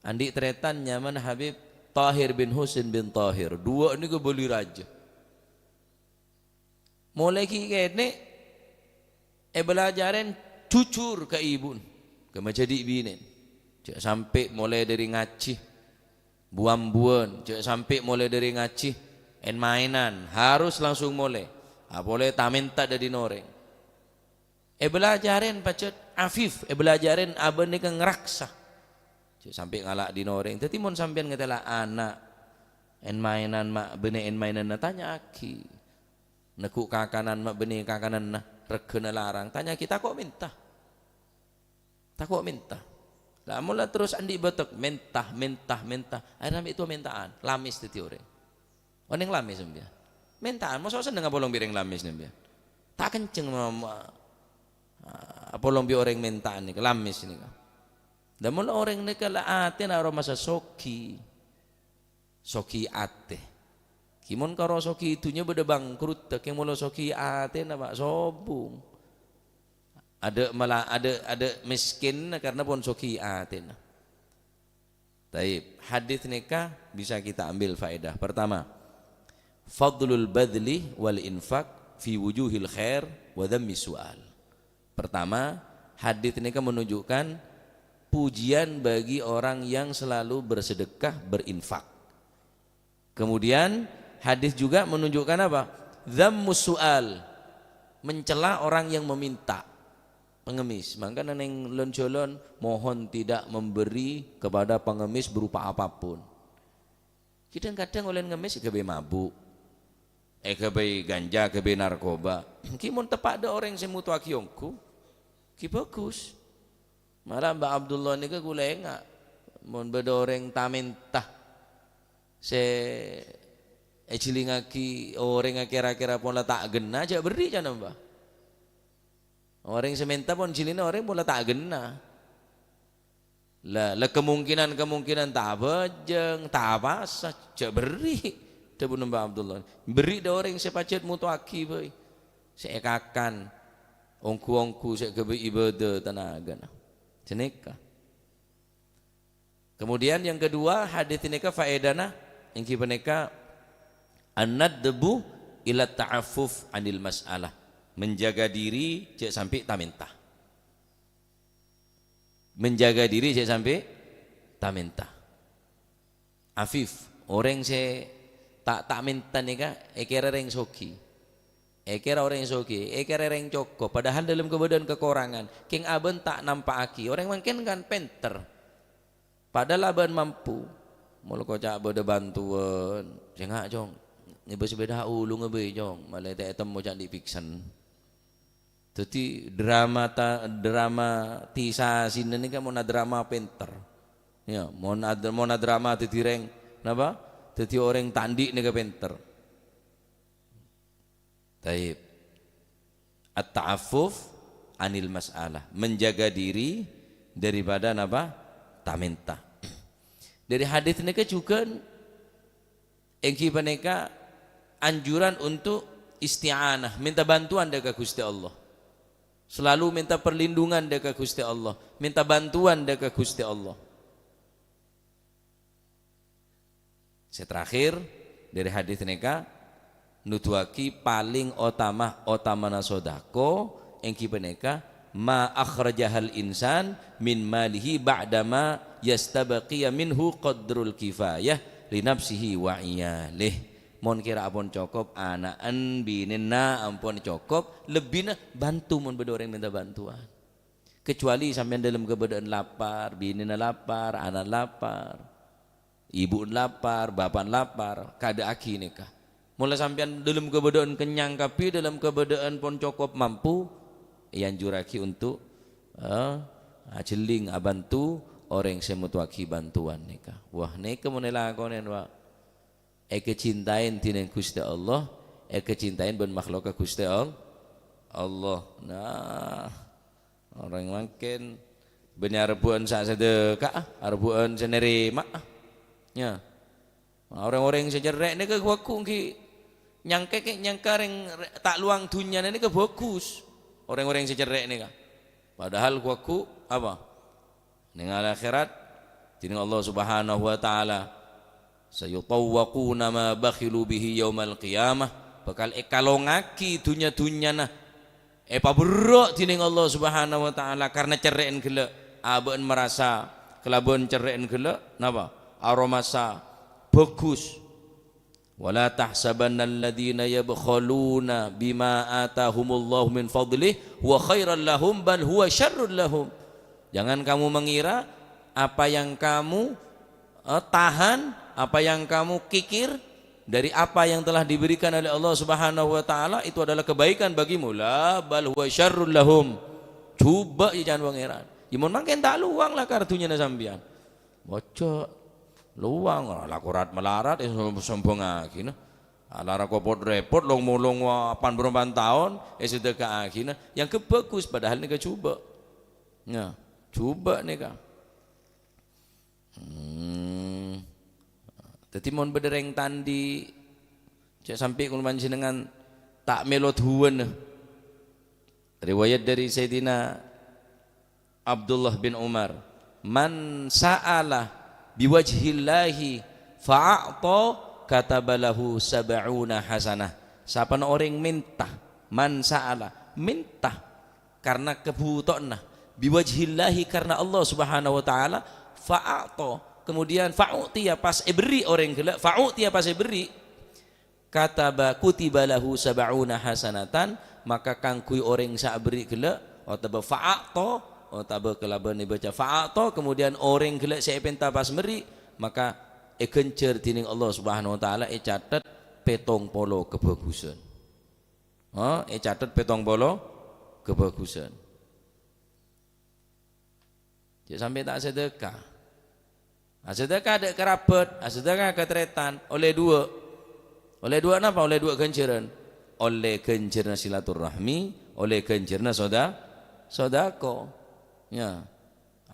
andi' tarètan nyamana Habib Tahir bin Husain bin Tahir. Duwâ' nèko bâli rajâ. Molaè ghi' kènè' èbâlâjârèn jujur ka ibu'na, ka majâdi' binèna. Jhâ' sampè' molaè dâri ngajhi, bu-ambuwân, jhâ' sampè' molaè dâri ngajhi, èn-maènan, harus langsung molaè. Apolè ta-mènta dâddhi orèng. Èbâlâjârèn pajhât afif, èbâlâjârèn abâ nèka ngaraksa. Jhâ' sampè' ngala' dhin orèng. Dhâddhi mon sampèyan ngatèla' ana', èn-maènan ma' bânnè èn-maènanna, tanya'aghi. Neggu' kakanan ma' bânnè kakananna, règhâna larang, tanya'aghi, tako' mènta. Tako' mènta. La, mon la terros andi' bâtek, mènta, mènta, mènta. Akhèrra mè' towa mènta'an, lamès dhâddhi orèng. Onèng lamès sampèyan? Mènta'an, moso' senneng apolong bi' orèng lamès sampèyan? Ta' kenceng ma-, ma-, apolong bi' orèng mènta'an nèka, lamès nèka. Dâ' mon la orèng nèka la atèna aromasa soghi. Soghi atè. Ghi' mon karo soghi dhunnya bâdâ bangkrut, kèng molo soghi atèna, Pak, sobung. Adâ' mala-, adâ', adâ' mèskènna karna pon soghi atèna. Taib, hadis nèka bisa kita ambil faedah. Pertama, fadlul badli wal infak fi wujuhil khair wa dzammi su'al. Pertama, hadis nèka menunjukkan pujian bagi orang yang selalu bersedekah, berinfak. Kemudian, hadis juga menunjukkan apa? Dzammus su'al, mencela orang yang meminta, pengemis. Mangkana neng lon-jolon, mohon tidak memberi kepada pengemis berupa apapun. Kadang-kadang oleh ngemis èghâbây mabuk, èghâbây ganja, èghâbây narkoba. Ghi' mon teppa' dâ' orèng sè motowaghi ongghu, ghi' bagus. Mala Mbah Abdullah nèka kulâ enga', mon bâdâ orèng ta-mènta sè èjhilingaghi orèngnga kèra-kèra pon la ta' ghenna, jhâ' berri' ca'na Mbah. Orèng sè mènta pon jhilingna orèng pon la ta' ghenna. La, la kemungkinan-kemungkinan ta' abhâjâng, ta' apasa, jhâ' berri', dhâbuna Mbah Abdullah. Berri' dâ' orèng sè pajhât motowaghi bhâi, sè èkakan, ongghu-ongghu sè èghâbây ibâdâ tanagana. Sanèka. Kemudian yang kedua, hadis nèka faedana èngghi panèka an-nadbu ila ta'affuf anil mas'alah, menjaga diri jhâ' sampè' ta-mènta. Menjaga diri jhâ' sampè' ta-mènta. Afif, orèng sè ta', ta-mènta nèka èkèra rèng soghi. Èkèra orèng soghi, èkèra rèng cokop, padahal dâlem kabâdâ'ân kakorangan, kèng abâ'na ta' nampa'aghi. Orèng mangkèn kan pènter. Padahal abâ'na mampu. Molo koca' bâdâ bhântowan, sènga', Cong. Ngèbâ sepèda ulungnga bhâi, Cong. Malè ta' ètemmo ca'na andi' pèksan. Dhâddhi drama ta-, dramatisasina nèka mon adrama pènter. Ya, mon ad-, mon adrama dhâddhi rèng, napa? Dhâddhi orèng ta' andi' nèka pènter. Taib. At-ta'affuf anil mas'alah, menjaga diri daripada napa? Ta-mènta. Dâri hadis nèka jhughân èngghi panèka anjuran untuk isti'anah, mènta bantuan dâ' ka Ghustè Allah. Selalu mènta perlindungan dâ' ka Ghustè Allah, mènta bantuan dâ' ka Ghustè Allah. Sè terakhir, dâri hadis nèka, nuduwaghi palèng otama-otamana sodako, èngghi panèka, ma akhrajahal insan min malihi ba'dama yastabqiya minhu qadrul kifayah li nafsihi wa iyalih. Mon kèra ampon cokop, ana'en, binèna ampon cokop, lebbina bantu mon bâdâ orèng mènta bantuan. Kecuali sampèyan dâlem kabâdâ'ân lapar, binèna lapar, ana' lapar. Ibu'na lapar, bapa'na lapar, kaadâ'âghi nèka. Molaè sampèyan dâlem kabâdâ'ân kennyang kabbhi, dâlem kabâdâ'ân pon cokop mampu, èanjurraghi untuk, eh, ajhelling, abhânto orèng sè motowaghi bhântowan nèka. Wah, nèka mon èlakonè, Pak. Èkacintaè dhinèng Ghustè Allah, èkacintaè bân makhlukka Ghustè All-, Allah. Nah, Orèng mangkèn bânnè arebbhu'ân sè sadhâka'a, arebbhu'ân sè narèma'a. Ya. Orèng-orèng sè cerrè' nèka ghu-, ghu-, ghi nyangka kè-, nyangka rèng rè-, ta' lowang dhunnyana nèka bhâghus. Orèng-orèng sè cerrè' nèka. Padahal ghu-, ghu-, apa? Nèng akhèrat, dhinèng Allah Subhanahu wa Ta'ala. Sayutawwaquna ma bakhilu bihi yaumal qiyamah. Bhâkal èkalongngaghi dhunnya-dhunnyana, èpaberro' dhinèng Allah Subhanahu wa Ta'ala karna cerrè'en ghellâ'. Abâ'na marasa kalabân cerrè'en ghellâ', napa? Aromasa bhâghus. "Wa la tahsabannal ladzina yabkhaluna bima atahumullahu min fadlih huwa khairal lahum, bal huwa syarrul lahum." Jangan kamu mengira apa yang kamu, eh, tahan, apa yang kamu kikir dari apa yang telah diberikan oleh Allah Subhanahu wa Ta'ala itu adalah kebaikan bagimu. La, bal huwa syarrul lahum. Jhubâ' yâ, can Pangèran. Yâ, mon mangkèn ta' lowang lakar dhunnyana sampèyan. Ojo lowang, la korat malarat, eh, sombhângngaghi, nah. Alara kopot repot, long-molong, wa-, pan bârâmpan taon, eh, sedekahaghi, nah. Yang ke bagus, padahal nèka jhubâ'. Nah, jhubâ' nèka. Hmm. Dhâddhi, mon bâdâ rèng ta' andi', jhâ' sampè' kaulâ panjhennengan ta' mèlo duwâna. Riwayat dari Sayyidina Abdullah bin Umar, "Man sa'ala biwajhillahi fa'a'ta katabalahu sab'una hasanah." Sapana orèng mènta, man sa'ala, mènta karna kabhutowanna, biwajhillahi, karna Allah Subhanahu wa Ta'ala, fa'a'ta, kemudian fa'u'tiya, pas èberri' orèng ghellâ', fa'u'tiya, pas èberri', kataba, kutiba lahu sab'una hasanatan, maka kaangghuy orèng sè aberri' ghellâ', otabâ fa'a'ta, otabâ kalabân èbâca fa'a'ta, kemudian orèng ghellâ' sè èpènta pas merri', maka èghânjhâr dhinèng Allah Subhanahu wa Ta'ala, ècatet pètong polo kabhâghusân. Oh, ècatet pètong polo kabhâghusân. Jhâ' sampè' ta' sedekah. Asedekah dâ' karabhât, asedekah ka tarètan, ollè duwâ'. Ollè duwâ' napa? Ollè duwâ' ghânjhârân. Ollè ghânjhârânna silaturrahmi, ollè ghânjhârânna soda-, sodako. Ya.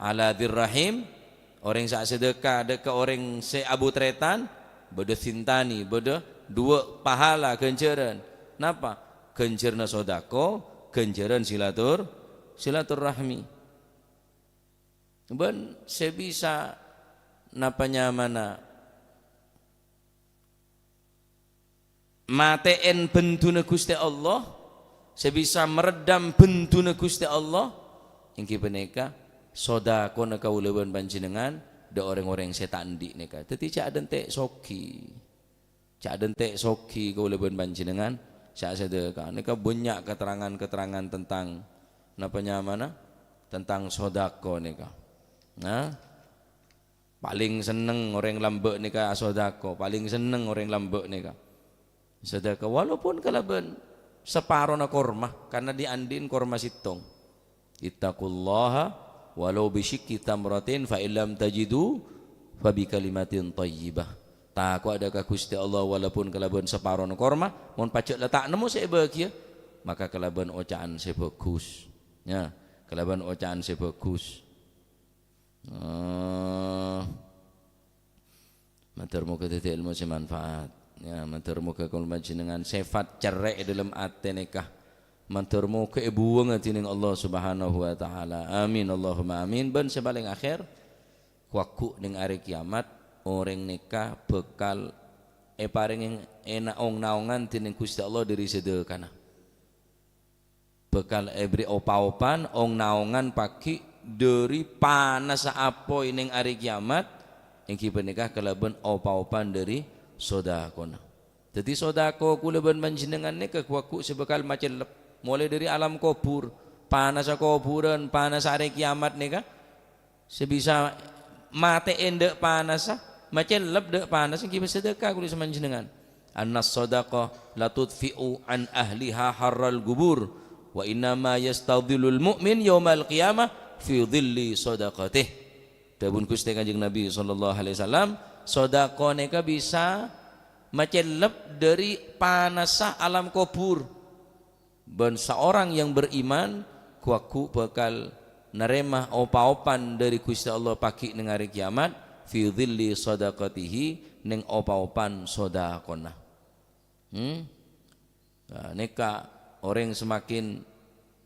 Ala dzirrahim, orèng sè asedekah dâ' ka orèng sè abu tarètan, bâdâ sintani, bâdâ duwâ' pahala ghânjhârân. Napa? Ghânjhârânna sodako, ghânjhârân silatur-, silaturrahmi. Bân sè bisa napa nyamana matè'èn bhenduna Ghustè Allah, sè bisa meredam bhenduna Ghustè Allah, èngghi panèka sodakona kaulâ bân panjhennengan dâ' orèng-orèng sè ta' andi' nèka. Dhâddhi jhâ' adântè' soghi. Jhâ' adântè' soghi kaulâ bân panjhennengan sè asedekah. Nèka bânnya' keterangan-keterangan tentang napa nyamana? Tentang sodako nèka. Nah, palèng senneng orèng lambâ' nèka asodako, palèng senneng orèng lambâ' nèka. Sedekah walaupun kalabân saparona korma, karna dhi'-andhi'en korma sèttong. "Ittaqullaha walau bisyiqqi tamratin fa illam tajidu fa bikalimatin thayyibah." Tako'a dâ' ka Ghustè Allah walaupun kalabân saparona korma, mon pajhât la ta' nemmo sè èbâghiyâ, maka kalabân oca'an sè bhâghus. Ya, kalabân oca'an sè bhâghus. Eh, mandhâr moghâ dhâddhi èlmo sè manfaat. Ya, mandhâr moghâ kaulâ panjhennengan sèfat cerrè' è dhâlem atè nèka. Mandhâr moghâ èbuwângnga dhinèng Allah Subhanahu wa Ta'ala. Amin, Allahumma amin. Bân sè palèng akhèr, kowagu neng arè kiyamat, orèng nèka bhâkal èparèngè èna-, ong-naongan dhinèng Ghustè Allah dhâri sadhâkana. Bhâkal èbèrri' opa-opan, ong-naongan pagghi' dhâri panassa apoy neng arè kiyamat, èngghi panèka kalabân opa-opan dhâri sodakona. Dhâddhi, sodako kaulâ bân panjhennengan nèka ghu-waghu sè bhâkal macellep, molaè dhâri alam kobhur, panassa kobhurân, panassa arè kiyamat nèka, sè bisa matè'è dâ' panassa, macellep dâ' panassa, èngghi sadhâka kaulâ bân panjhennengan. "Annas shadaqah la tudfi'u an ahliha harral qubur, wa innama yastadhillul mu'min yaumal qiyamah fi dhilli shadaqatih." Dhâbuna Ghustè Kanjeng Nabi sallallahu alaihi wasallam, sodako nèka bisa macellep dhâri panassa alam kobhur. Bân saorang yang beriman ghu-waghu bhâkal narèma opa-opan dhâri Ghustè Allah pagghi' neng arè kiyamat, fi dhilli shadaqatihi, neng opa-opan sodakona. Hmm? Nah, nèka orèng semakin,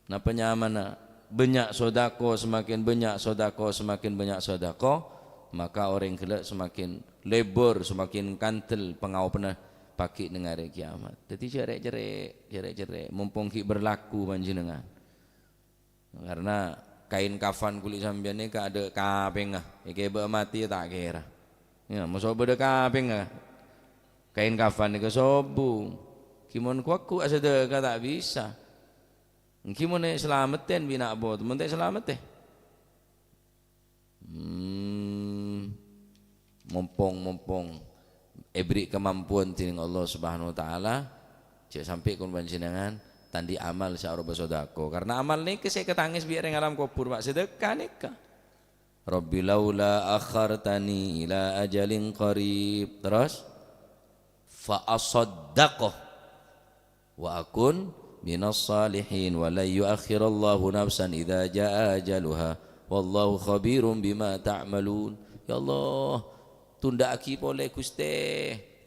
napa nyamana, bânnya' sodako, semakin bânnya' sodako, semakin bânnya' sodako, Maka orèng ghellâ' semakin lebur, semakin kandel pangaopanna paghi' neng arè kiamat. Dhâddhi jhâ' rè'-cerrè', jhâ' rè'-cerrè', mompong ghi' berlaku panjhennengngan. Karna kaèn kafan kulâ sampèyan nèka adâ' kapèngnga, èkèbâ matè ta' kèra. Ya, maso' bâdâ kapèngnga kaèn kafan nèka sobung. Ghi mon ku-, ghu asadhâka ta' bisa. Ènggi mon èsalamettè bi' na' bot-, mon ta' èsalamettè. Hmm, mompong-mompong èbherri' kamampuan dening Allah Subhanahu wa Ta'ala, jhâ' sampè' kon panjhennengngan ta' andi' amal sè aropa sodako. Karna amal nèka sè èkatangès bi' orèng alam kobhur, Pak, sedekah nèka. "Rabbi laula akhartani ila ajalin qarib." Terus, "Fa asaddaqa wa akun minas salihin, wa la yuakhirallahu nafsan idza jaa ajaluha, wallahu khabirum bima ta'malun." Ya Allah, tundhâ'aghi polè, Ghustè,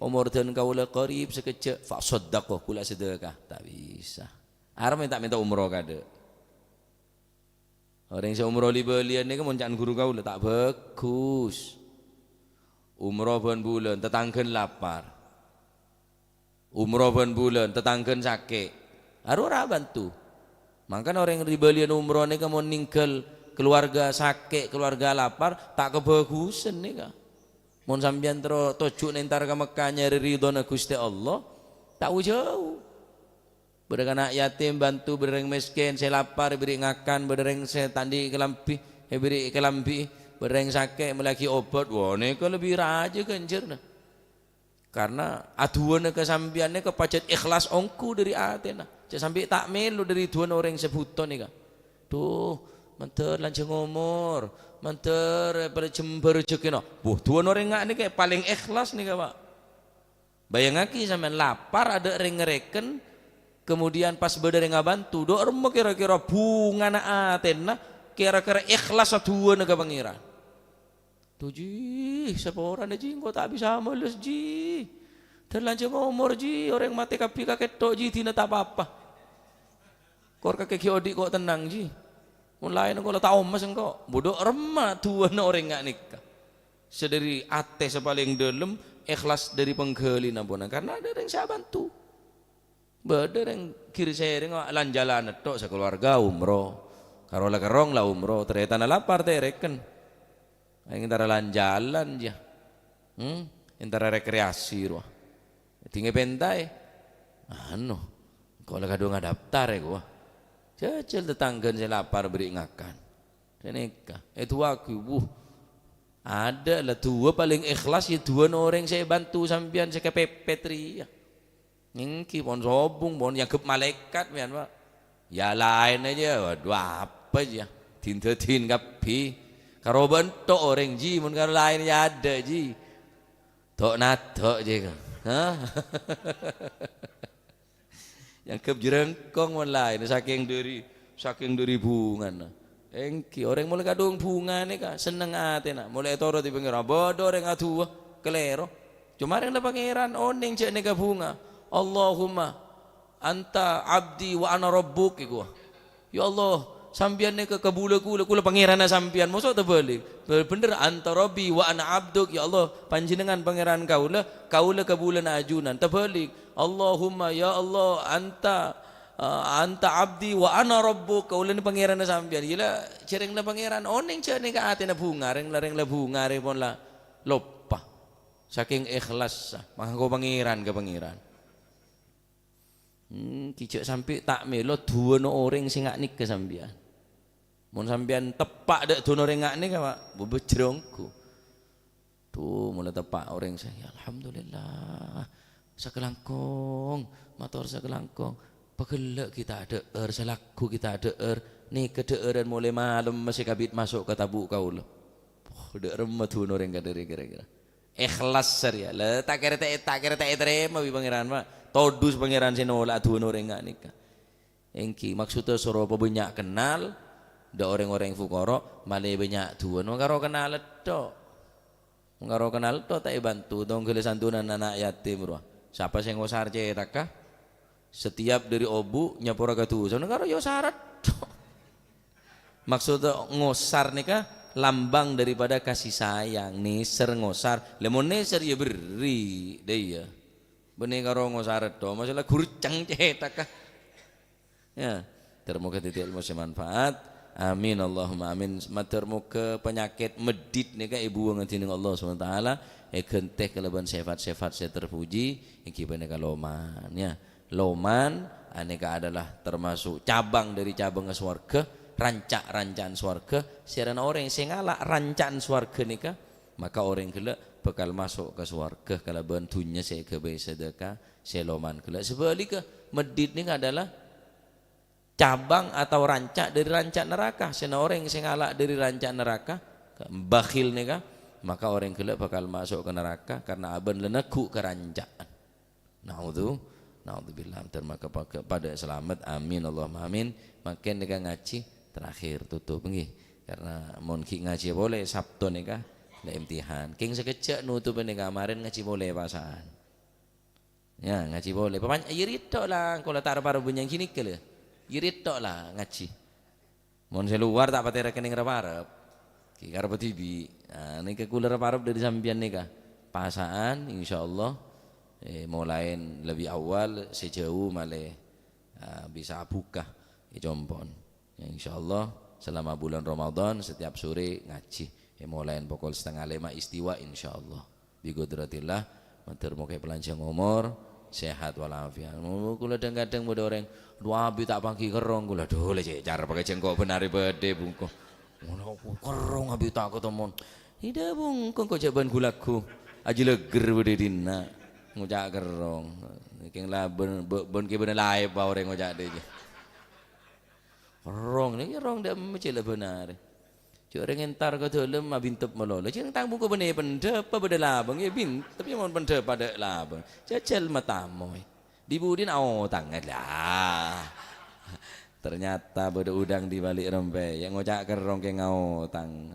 omor dân kaulâ qarib sakejjhâ', fa asaddaqa, kulâ sedekah. Ta' bisa. Arèya mènta-mènta umroh kadâ'. Orèng sè umroh li-bâliyân nèka mon ca'na ghuru kaulâ, ta' bhâghus. Umroh bân bulân, tatangghâna lapar. Umroh bân bulân, tatangghâna sakè'. Arowa ra bantu. Mangkana orèng li-bâliyân umroh nèka mon nèngghâl keluarga sakè', keluarga lapar, ta' kabhâghusân nèka. Mon sampèyan terro tojjhuna entar ka Mekkah nyarè ridhona Ghustè Allah, ta' jhâu. Bâdâ kana' yatim, bantu, bâdâ rèng mèskèn sè lapar, èbherri' ngakan, bâdâ rèng sè ta' andi' kalambhi, èbherri' kalambhi, bâdâ rèng sakè', mellèyaghi obat, wah, nèka lebbi rajâ ghânjhârna. Karna adu'âna ka sampèyan nèka pajhât ikhlas ongghu dâri atèna. Jhâ' sampè' ta' mèlo dâri du'âna orèng sè bhuto nèka. Dhu, mandhâr lanjhâng omor, mandhâr èpajembhâr rejhekkèna. Wah, du'âna orèng nga' nèka palèng ikhlas nèka, Pak. Bâjângaghi sampèyan, lapar adâ' rèng ngarèken, kemudian pas bâdâ rèng abhânto, dhu' remma kèra-kèra bhungana atèna, kèra-kèra ikhlas adu'âna ka Pangèran. Dhu, Ji, saporana, Ji, engko' ta' bisa males, Ji. Dâr lanjhâng omor, Ji, orèng matè kabbhi kakètto', Ji, dina ta' pa-apa. Kor kakè ghi' odi' ko' tennang, Ji. Mon laèn engko' la ta' omes engko'. Budhu' remma du'âna orèng nga' nèka. Sè dâri atè sè palèng dâlem, ikhlas dâri pangghâlina pona, karna adâ' rèng sè abhânto. Bâdâ rèng ghi' sèrèng lan-jhâlân tok sakeluarga umroh. Karo la kerrong la umroh, tarètana lapar ta' èrèken. Aèng entara lan-jhâlân, jâ. Hmm? Entara rekreasi, rowa. Dingè pèntaè. Anu, engko' la kadhung adaptar, è, kowa. Jhâjhâl tatangghâna sè lapar bherri' ngakan. Ghânèka. Èdu'âaghi, wuh. Adâ' la du'â palèng ikhlas, yâ du'âna orèng sè èbhânto sampèyan sè kapèpèt rèya. Ènggi, pon sobung, pon èangghep malaèkat, mèyan, Pak. Yâ, laèn ajâ, waduh, apa, jâ? Din-dâdin kabbhi. Karo bâ'na tok orèng, Ji, mon karo laèn, yâ, adâ', Ji. Tok-nadok, Ji. Hah? Èangghep jhârângkong, mon laèn, sakèng dâri, sakèng dâri bhungana. Ènggi, orèng molaè kadhung bhunga nèka senneng atèna, molaè ètoro'è Pangèran. Bâdâ orèng adu'â, kalèro. Coma rèng la Pangèran onèng jâ' nèka bhunga. "Allahumma anta abdi wa ana rabbuk," èkowa. "Ya Allah, sampèyan nèka kabulâ kaulâ, kaulâ Pangèranna sampèyan." Moso tabâlik. Bhender, "Anta rabbi wa ana abduk," ya Allah, panjhennengngan Pangèran kaulâ, kaulâ kabulâna ajunan. Tabâlik. "Allahumma, ya Allah, anta, eh, anta abdi wa ana rabbuk," kaulâ nè Pangèranna sampèyan. Iyâ la, jhâ' rèng la Pangèran onèng jâ' nèka atèna bhunga, rèng la, rèng la bhunga, rèng pon la loppa. Sakèng ikhlas, mangako Pangèran ka Pangèran. Hmm, ghi' jâ' sampè' ta' mèlo du'âna orèng sè nga' nèka sampèyan. Mon sampèyan teppa' dâ' du'âna orèng nga' nèka, Pak, bubujronggu. Dhu, molaè teppa' orèng sè, "Ya, alhamdulillah. Sakalangkong, mator sakalangkong. Paghellâ' ghi' ta' dâ'âr, salagghu ghi' ta' dâ'âr. Nèka dâ'ârân molaè malem sè kabit maso' ka tabu' kaulâ." Poh, dâ' remma du'âna orèng kadâ' rè kèra-kèra. Ikhlas sarèya. La, ta' kèra ta', ta' kèra ta' ètarèma bi' Pangèran, Pak. Todus Pangèran sè nola'a du'âna orèng nga' nèka. Ènggi, maksoddhâ soro pabânnya' kennal, dâ' orèng-orèng fukara, malè bânnya' du'â. Mon karo kennal tok. Mon karo kennal tok ta' èbhânto, tongghâllâ santunan ana' yatim, rowa. Sapa sè ngosar cètakka? Setiap dâri obu' nyapora ka dusa, mon karo ya sarat tok. Maksod ngosar nèka, lambang daripada kasih sayang, nèser ngosar. Lah, mon nèser, ya berri', dâ' iyâ. Bânnè karo ngosar tok, masalah gurceng cètakka. Ya, ter-, moga dhâddhi ilmu sè manfaat. Amin, Allahumma amin. Mator moga penyakit medhit nèka èbuwâng dèning Allah Subhanahu wa Ta'ala, èghântè kalabân sifat-sifat sè terpuji, èngghi panèka loman, ya. Loman, anèka adalah termasuk cabang dari cabang swarga, ranca'-ranca'an swarga, sè rana orèng sè ngala' ranca'an swarga nèka, maka orèng ghellâ' bhâkal maso' ka swarga kalabân dhunnya sè èghâbây sadhâka sè loman ghellâ'. Sabhâligghâ, medhit nèka adalah cabang atau ranca' dari ranca' neraka. Sè na orèng sè ngala' dari ranca' neraka, bakhil nèka, maka orèng ghellâ' bhâkal maso' ka neraka karena abân la neggu' ka ranca'an. Naudzu-, naudzubillah. Ter-, maka pa-, pada selamat. Amin, Allahumma amin. Mangkèn nèka ngajhi terakhir, tutup, ngghi. Karena mon ghi' ngajhi polè Sabtu nèka, la imtihan. Kèng sakejjhâ' nutup nèka, marèn ngajhi polè pasa'an. Ya, ngajhi polè. Papan-, ya, ri tok la, engko' la ta' rep-arep bânnya'an ghânèka, lho. Ya, ri tok la ngajhi. Mon sè lowar ta' patè rèkènèng rep-arep. Ghi karep dhibi'. Nah, nèka kaulâ rep-arep dâri sampèyan nèka. Pasa'an, insyaallah, eh, molaèn lebbi awal, sè jhâu malè, ah, bisa abuka è compo'na. Ya, insyaallah, selama bulan Ramadan, setiap sore ngajhi. Eh, molaèn pokol setengah lèma' istiwa, insyaallah. Bi qudratillah, mator moga panjhâng omor, sehat walafiat. Mo-, kaulâ dhâng-kadhâng bâdâ orèng, "Dhu, abi ta' pangghi kerrong kaulâ." "Dhu, la cè' cara pakai jengko' bân arè bâdâ, bungko." "Ngono, kerrong abi ta' katemmo." "Ida, bungko, engko' jhâ' bân gu-lagghu. Ajhâlâghâr bâdâ dinna'. Ngoca' kerrong." Kèng la bân, bân, bân kè bâdâ laèp orèng ngoca' dâjâ. Rong, nèka rong dâ' emma cè' la bân arè. Jhâ' orèng entar ka dâlem abintep malolo. Jhâ' tang bungko bânnè pendhâpa bâdâ labâng, ya bintep ya mon pendhâpa dâ' labâng. Jhâjhâl matamoy. Di-budina aotang, lah. Ternyata bâdâ udang di balik rempeyek, ngoca' kerrong kèng aotang.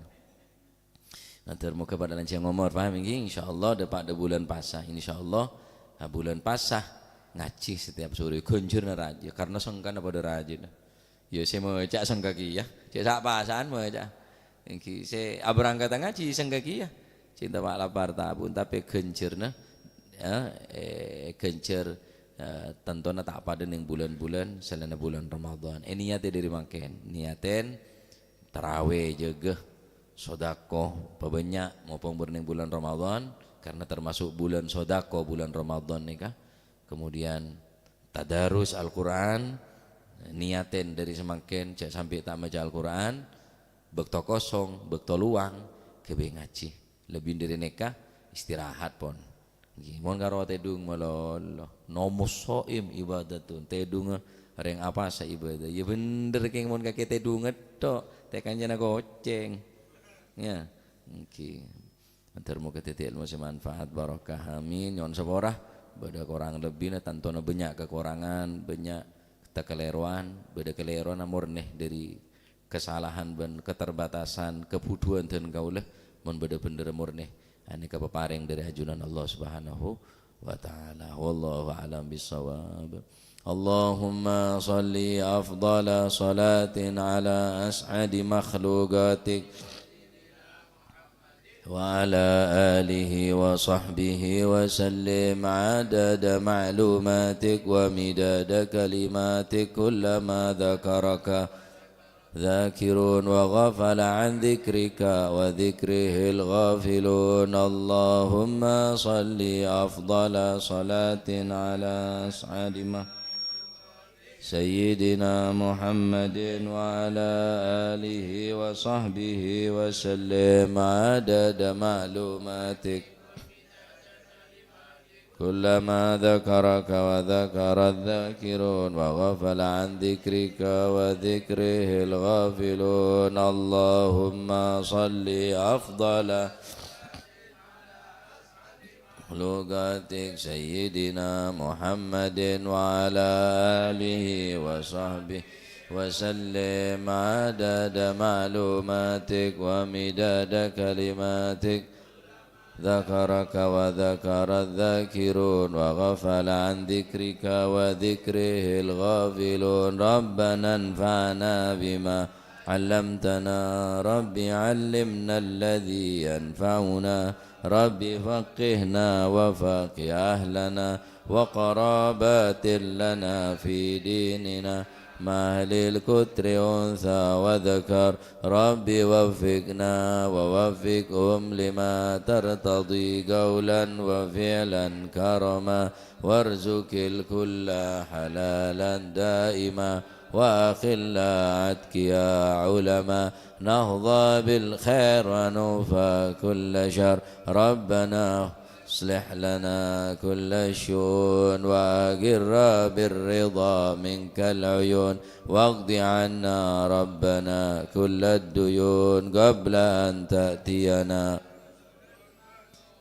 Mator moga padâ lanjhâng omor, paham ènggi? Insyaallah, dâpa' dâ' bulân pasa, insyaallah. Nah, bulân pasa ngajhi setiap sore, ghânjhârânna rajâ, karna sengkana padâ rajâna. Ya, sè maca sengka kèya, cè' sa'-pasa'an maca. Ènggi, sè aberangkata ngajhi sengka kèya. Cinta mak lapar tabun, tapè ghânjhârânna, ya, eh, ghânjhâr, eh, tantona ta' padâ neng bulân-bulân selainna bulân Ramadan. Eh, niyatè dâri mangkèn, niyatèn, tarawè, jâgâ, sodako, pabânnya', mopong bârneng bulân Ramadan, karna termasuk bulân sodako, bulân Ramadan nèka. Kemudian tadarus Al-Qur'an, niyatèn dâri samangkèn, jhâ' sampè' ta' maca Al-Qur'an, bâkto kosong, bâkto luwang, ghâbây ngajhi. Lebbi dâri nèka, istirahat pon. Ngghi, mon karo tèdung malolo. Nomus shaim ibadatun. Tèdungnga rèng apasa ibadah. Ya bhender kèng mon kakè tèdungnga tok. Tè kancana kocèng. Ya. Ngghi. Mator moga dhâddhi ilmu sè manfaat, barokah. Amin. Nyo'on sapora. Bâdâ korang lebbina, tantona bânnya' kakorangan, bânnya' takalèrowan, bâdâ kalèrowanna mornè dâri kasalahan bân kabuduwân dân kaulâ, mon bâdâ bhender mornè, anèka paparèng dâri ajunan Allah Subhanahu wa Ta'ala. Wallahu a'lam bissawab. Allahumma shalli afdhala shalatin ala as'adi makhluqatik. وعلى آله وصحبه وسلم عدد معلوماتك ومداد كلماتك كلما ذكرك ذاكرون وغفل عن ذكرك وذكره الغافلون. اللهم صل أفضل صلاة على أسعد ما سيدنا محمد وعلى آله وصحبه وسلم عدد معلوماتك. كلما ذكرك وذكر الذاكرون وغفل عن ذكرك وذكره الغافلون. اللهم صل أفضل مخلوقاتك سيدنا محمد وعلى آله وصحبه وسلم عدد معلوماتك ومداد كلماتك. ذكرك وذكر الذاكرون وغفل عن ذكرك وذكره الغافلون. ربنا انفعنا بما علمتنا، رب علمنا الذي ينفعنا، رب فقهنا وفقه أهلنا وقرابات لنا في ديننا، مع أهل الكتر أنثى وذكر، رب وفقنا ووفقهم لما ترتضي قولا وفعلا كرما، وارزق الكل حلالا دائما، وأخلاء أتقياء علماء، نحظى بالخير ونوفى كل شر. ربنا أصلح لنا كل الشؤون، وأقر بالرضا منك العيون، واقض عنا ربنا كل الديون قبل أن تأتينا.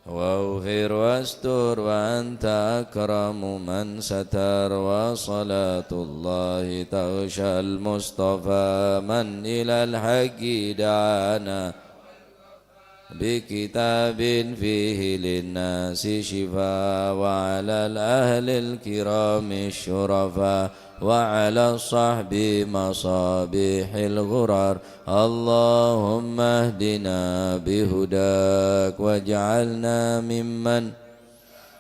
واغفر واستر وأنت أكرم من ستر، وصلاة الله تغشى المصطفى من إلى الحق دعانا، بكتاب فيه للناس شفاء، وعلى الأهل الكرام الشرفاء، وعلى الصحب مصابيح الغرر. اللهم اهدنا بهداك، واجعلنا ممن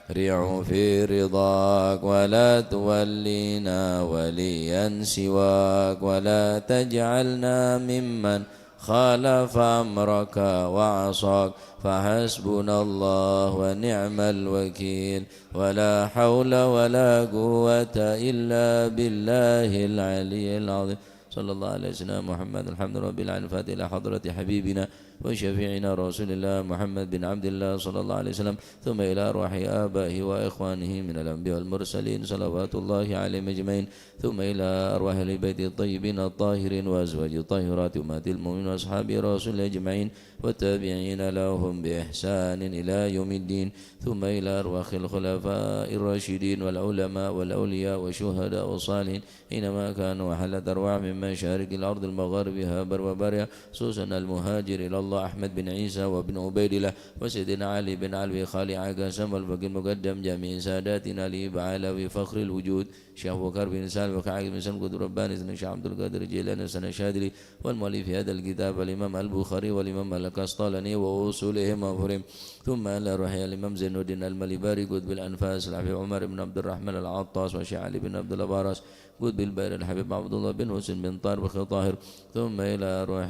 يسارع في رضاك، ولا تولينا وليا سواك، ولا تجعلنا ممن خالف أمرك وعصاك، فحسبنا الله ونعم الوكيل، ولا حول ولا قوة إلا بالله العلي العظيم. صلى الله على سيدنا محمد. الحمد لله رب العالمين. الفاتحة إلى حضرة حبيبنا وشفيعنا رسول الله محمد بن عبد الله صلى الله عليه وسلم، ثم إلى أرواح آبائه وإخوانه من الأنبياء والمرسلين صلوات الله عليهم أجمعين، ثم إلى أرواح أهل البيت الطيبين الطاهرين وأزواجه الطاهرات أمهات المؤمنين وأصحاب رسول الله أجمعين والتابعين لهم بإحسان إلى يوم الدين، ثم إلى أرواح الخلفاء الراشدين والعلماء والأولياء والشهداء والصالحين أينما كانوا، وحلت أرواحهم من مشارق الأرض لمغاربها برها وبحرها، خصوصا المهاجر إلى الله أحمد بن عيسى وابن عبيد الله وسيدنا علي بن علوي خالع قسم الفقيه المقدم جميع ساداتنا الإبا علوي فخر الوجود شيخ أبو بكر بن سالم وكعب بن سالم قطب رباني سيدنا شيخ عبد القادر الجيلاني وسيدنا الشاذلي والمؤلف هذا الكتاب الإمام البخاري والإمام القسطلاني وأصولهم وفروعهم، ثم إلى روح الإمام زين الدين المليباري قطب الأنفاس الحبيب عمر بن عبد الرحمن العطاس وشيخ علي بن عبد الله باراس قطب البحر الحبيب عبد الله بن حسين بن طاهر بخيت طاهر، ثم إلى روح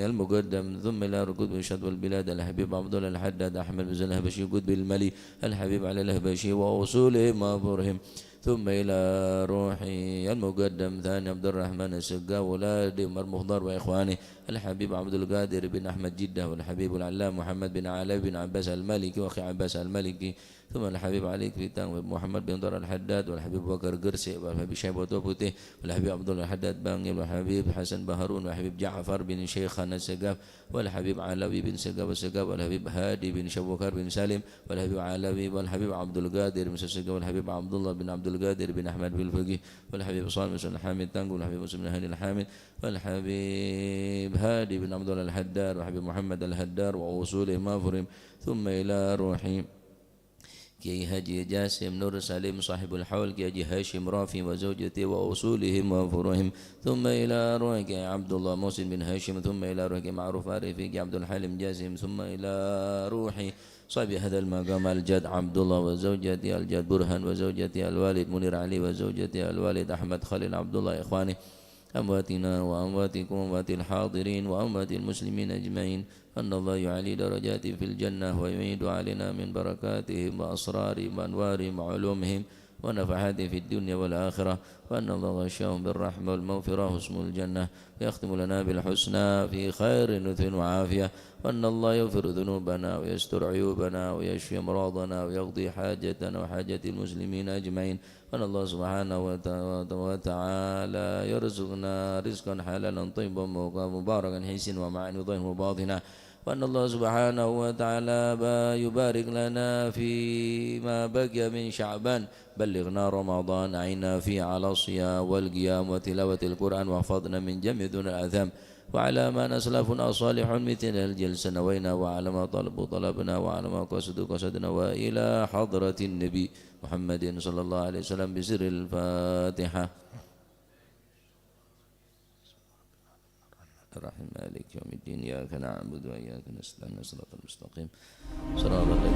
المقدم، ثم إلى قطب شطب البلاد الحبيب عبد الله الحداد أحمد بن زين الحبشي قطب الملي الحبيب علي الحبشي وأصولهم وفروعهم، ثم إلى روح المقدم ثاني عبد الرحمن السقاف وأولاد عمر مخضر وإخوانه الحبيب عبد القادر بن أحمد جدة والحبيب العلامة محمد بن علي بن عباس المالكي وأخي عباس المالكي، ثم الحبيب علي كويتانغ ومحمد بن طارق الحداد والحبيب أبو بكر قرسي والحبيب شيبة بوتي والحبيب عبد الله الحداد بانغيل والحبيب حسن بهارون والحبيب جعفر بن شيخان السقاف والحبيب علوي بن سقاف السقاف والحبيب هادي بن شوكر بن سالم والحبيب علوي والحبيب عبد القادر بن سقاف والحبيب عبد الله بن عبد القادر بن أحمد بن الفقيه والحبيب صالح بن حامد تانغو والحبيب مسلم بن هاني الحامد والحبيب هادي بن عبد الله الحداد والحبيب محمد الحداد وأصولهم وفروعهم، ثم إلى روح كياي حاجي جاسم نور سليم صاحب الحول، كياي حاجي هاشم رافي وزوجته وأصولهم وفروعهم، ثم إلى روح كياي عبد الله محسن بن هاشم، ثم إلى روح كياي معروف عارف كياي عبد الحليم جاسم، ثم إلى روح صاحب هذا المقام الجد عبد الله وزوجته الجد برهان وزوجته الوالد منير علي وزوجته الوالد أحمد خليل عبد الله إخوانه أمواتنا وأمواتكم وأموات الحاضرين وأموات المسلمين أجمعين، أن الله يعلي درجاتهم في الجنة ويميد علينا من بركاتهم وأسرارهم وأنوارهم وعلومهم ونفحاتهم في الدنيا والآخرة، وأن الله يغشاهم بالرحمة والمغفرة وحسن الجنة، ويختم لنا بالحسنى في خير لطف وعافية، وأن الله يغفر ذنوبنا ويستر عيوبنا ويشفي أمراضنا ويقضي حاجتنا وحاجة المسلمين أجمعين، وأن الله سبحانه وت-، وتعالى يرزقنا رزقا حلالا طيبا مباركا حسنا ومعاني ظاهرا وباطنا، وأن الله سبحانه وتعالى با-، يبارك لنا فيما بقي من شعبان، بلغنا رمضان، أعنا فيه على الصيام والقيام وتلاوة القرآن، واحفظنا من جميع الذنوب والآثام، وعلى ما أسلفنا الصالحون مثل الجلسة نوينا، وعلى ما طلبوا طلبنا، وعلى ما قصدوا قصدنا، وإلى حضرة النبي محمد صلى الله عليه وسلم بسر الفاتحة. الرحيم. مالك يوم الدين. إياك نعبد وإياك نستعين. صراط المستقيم. صراط الذين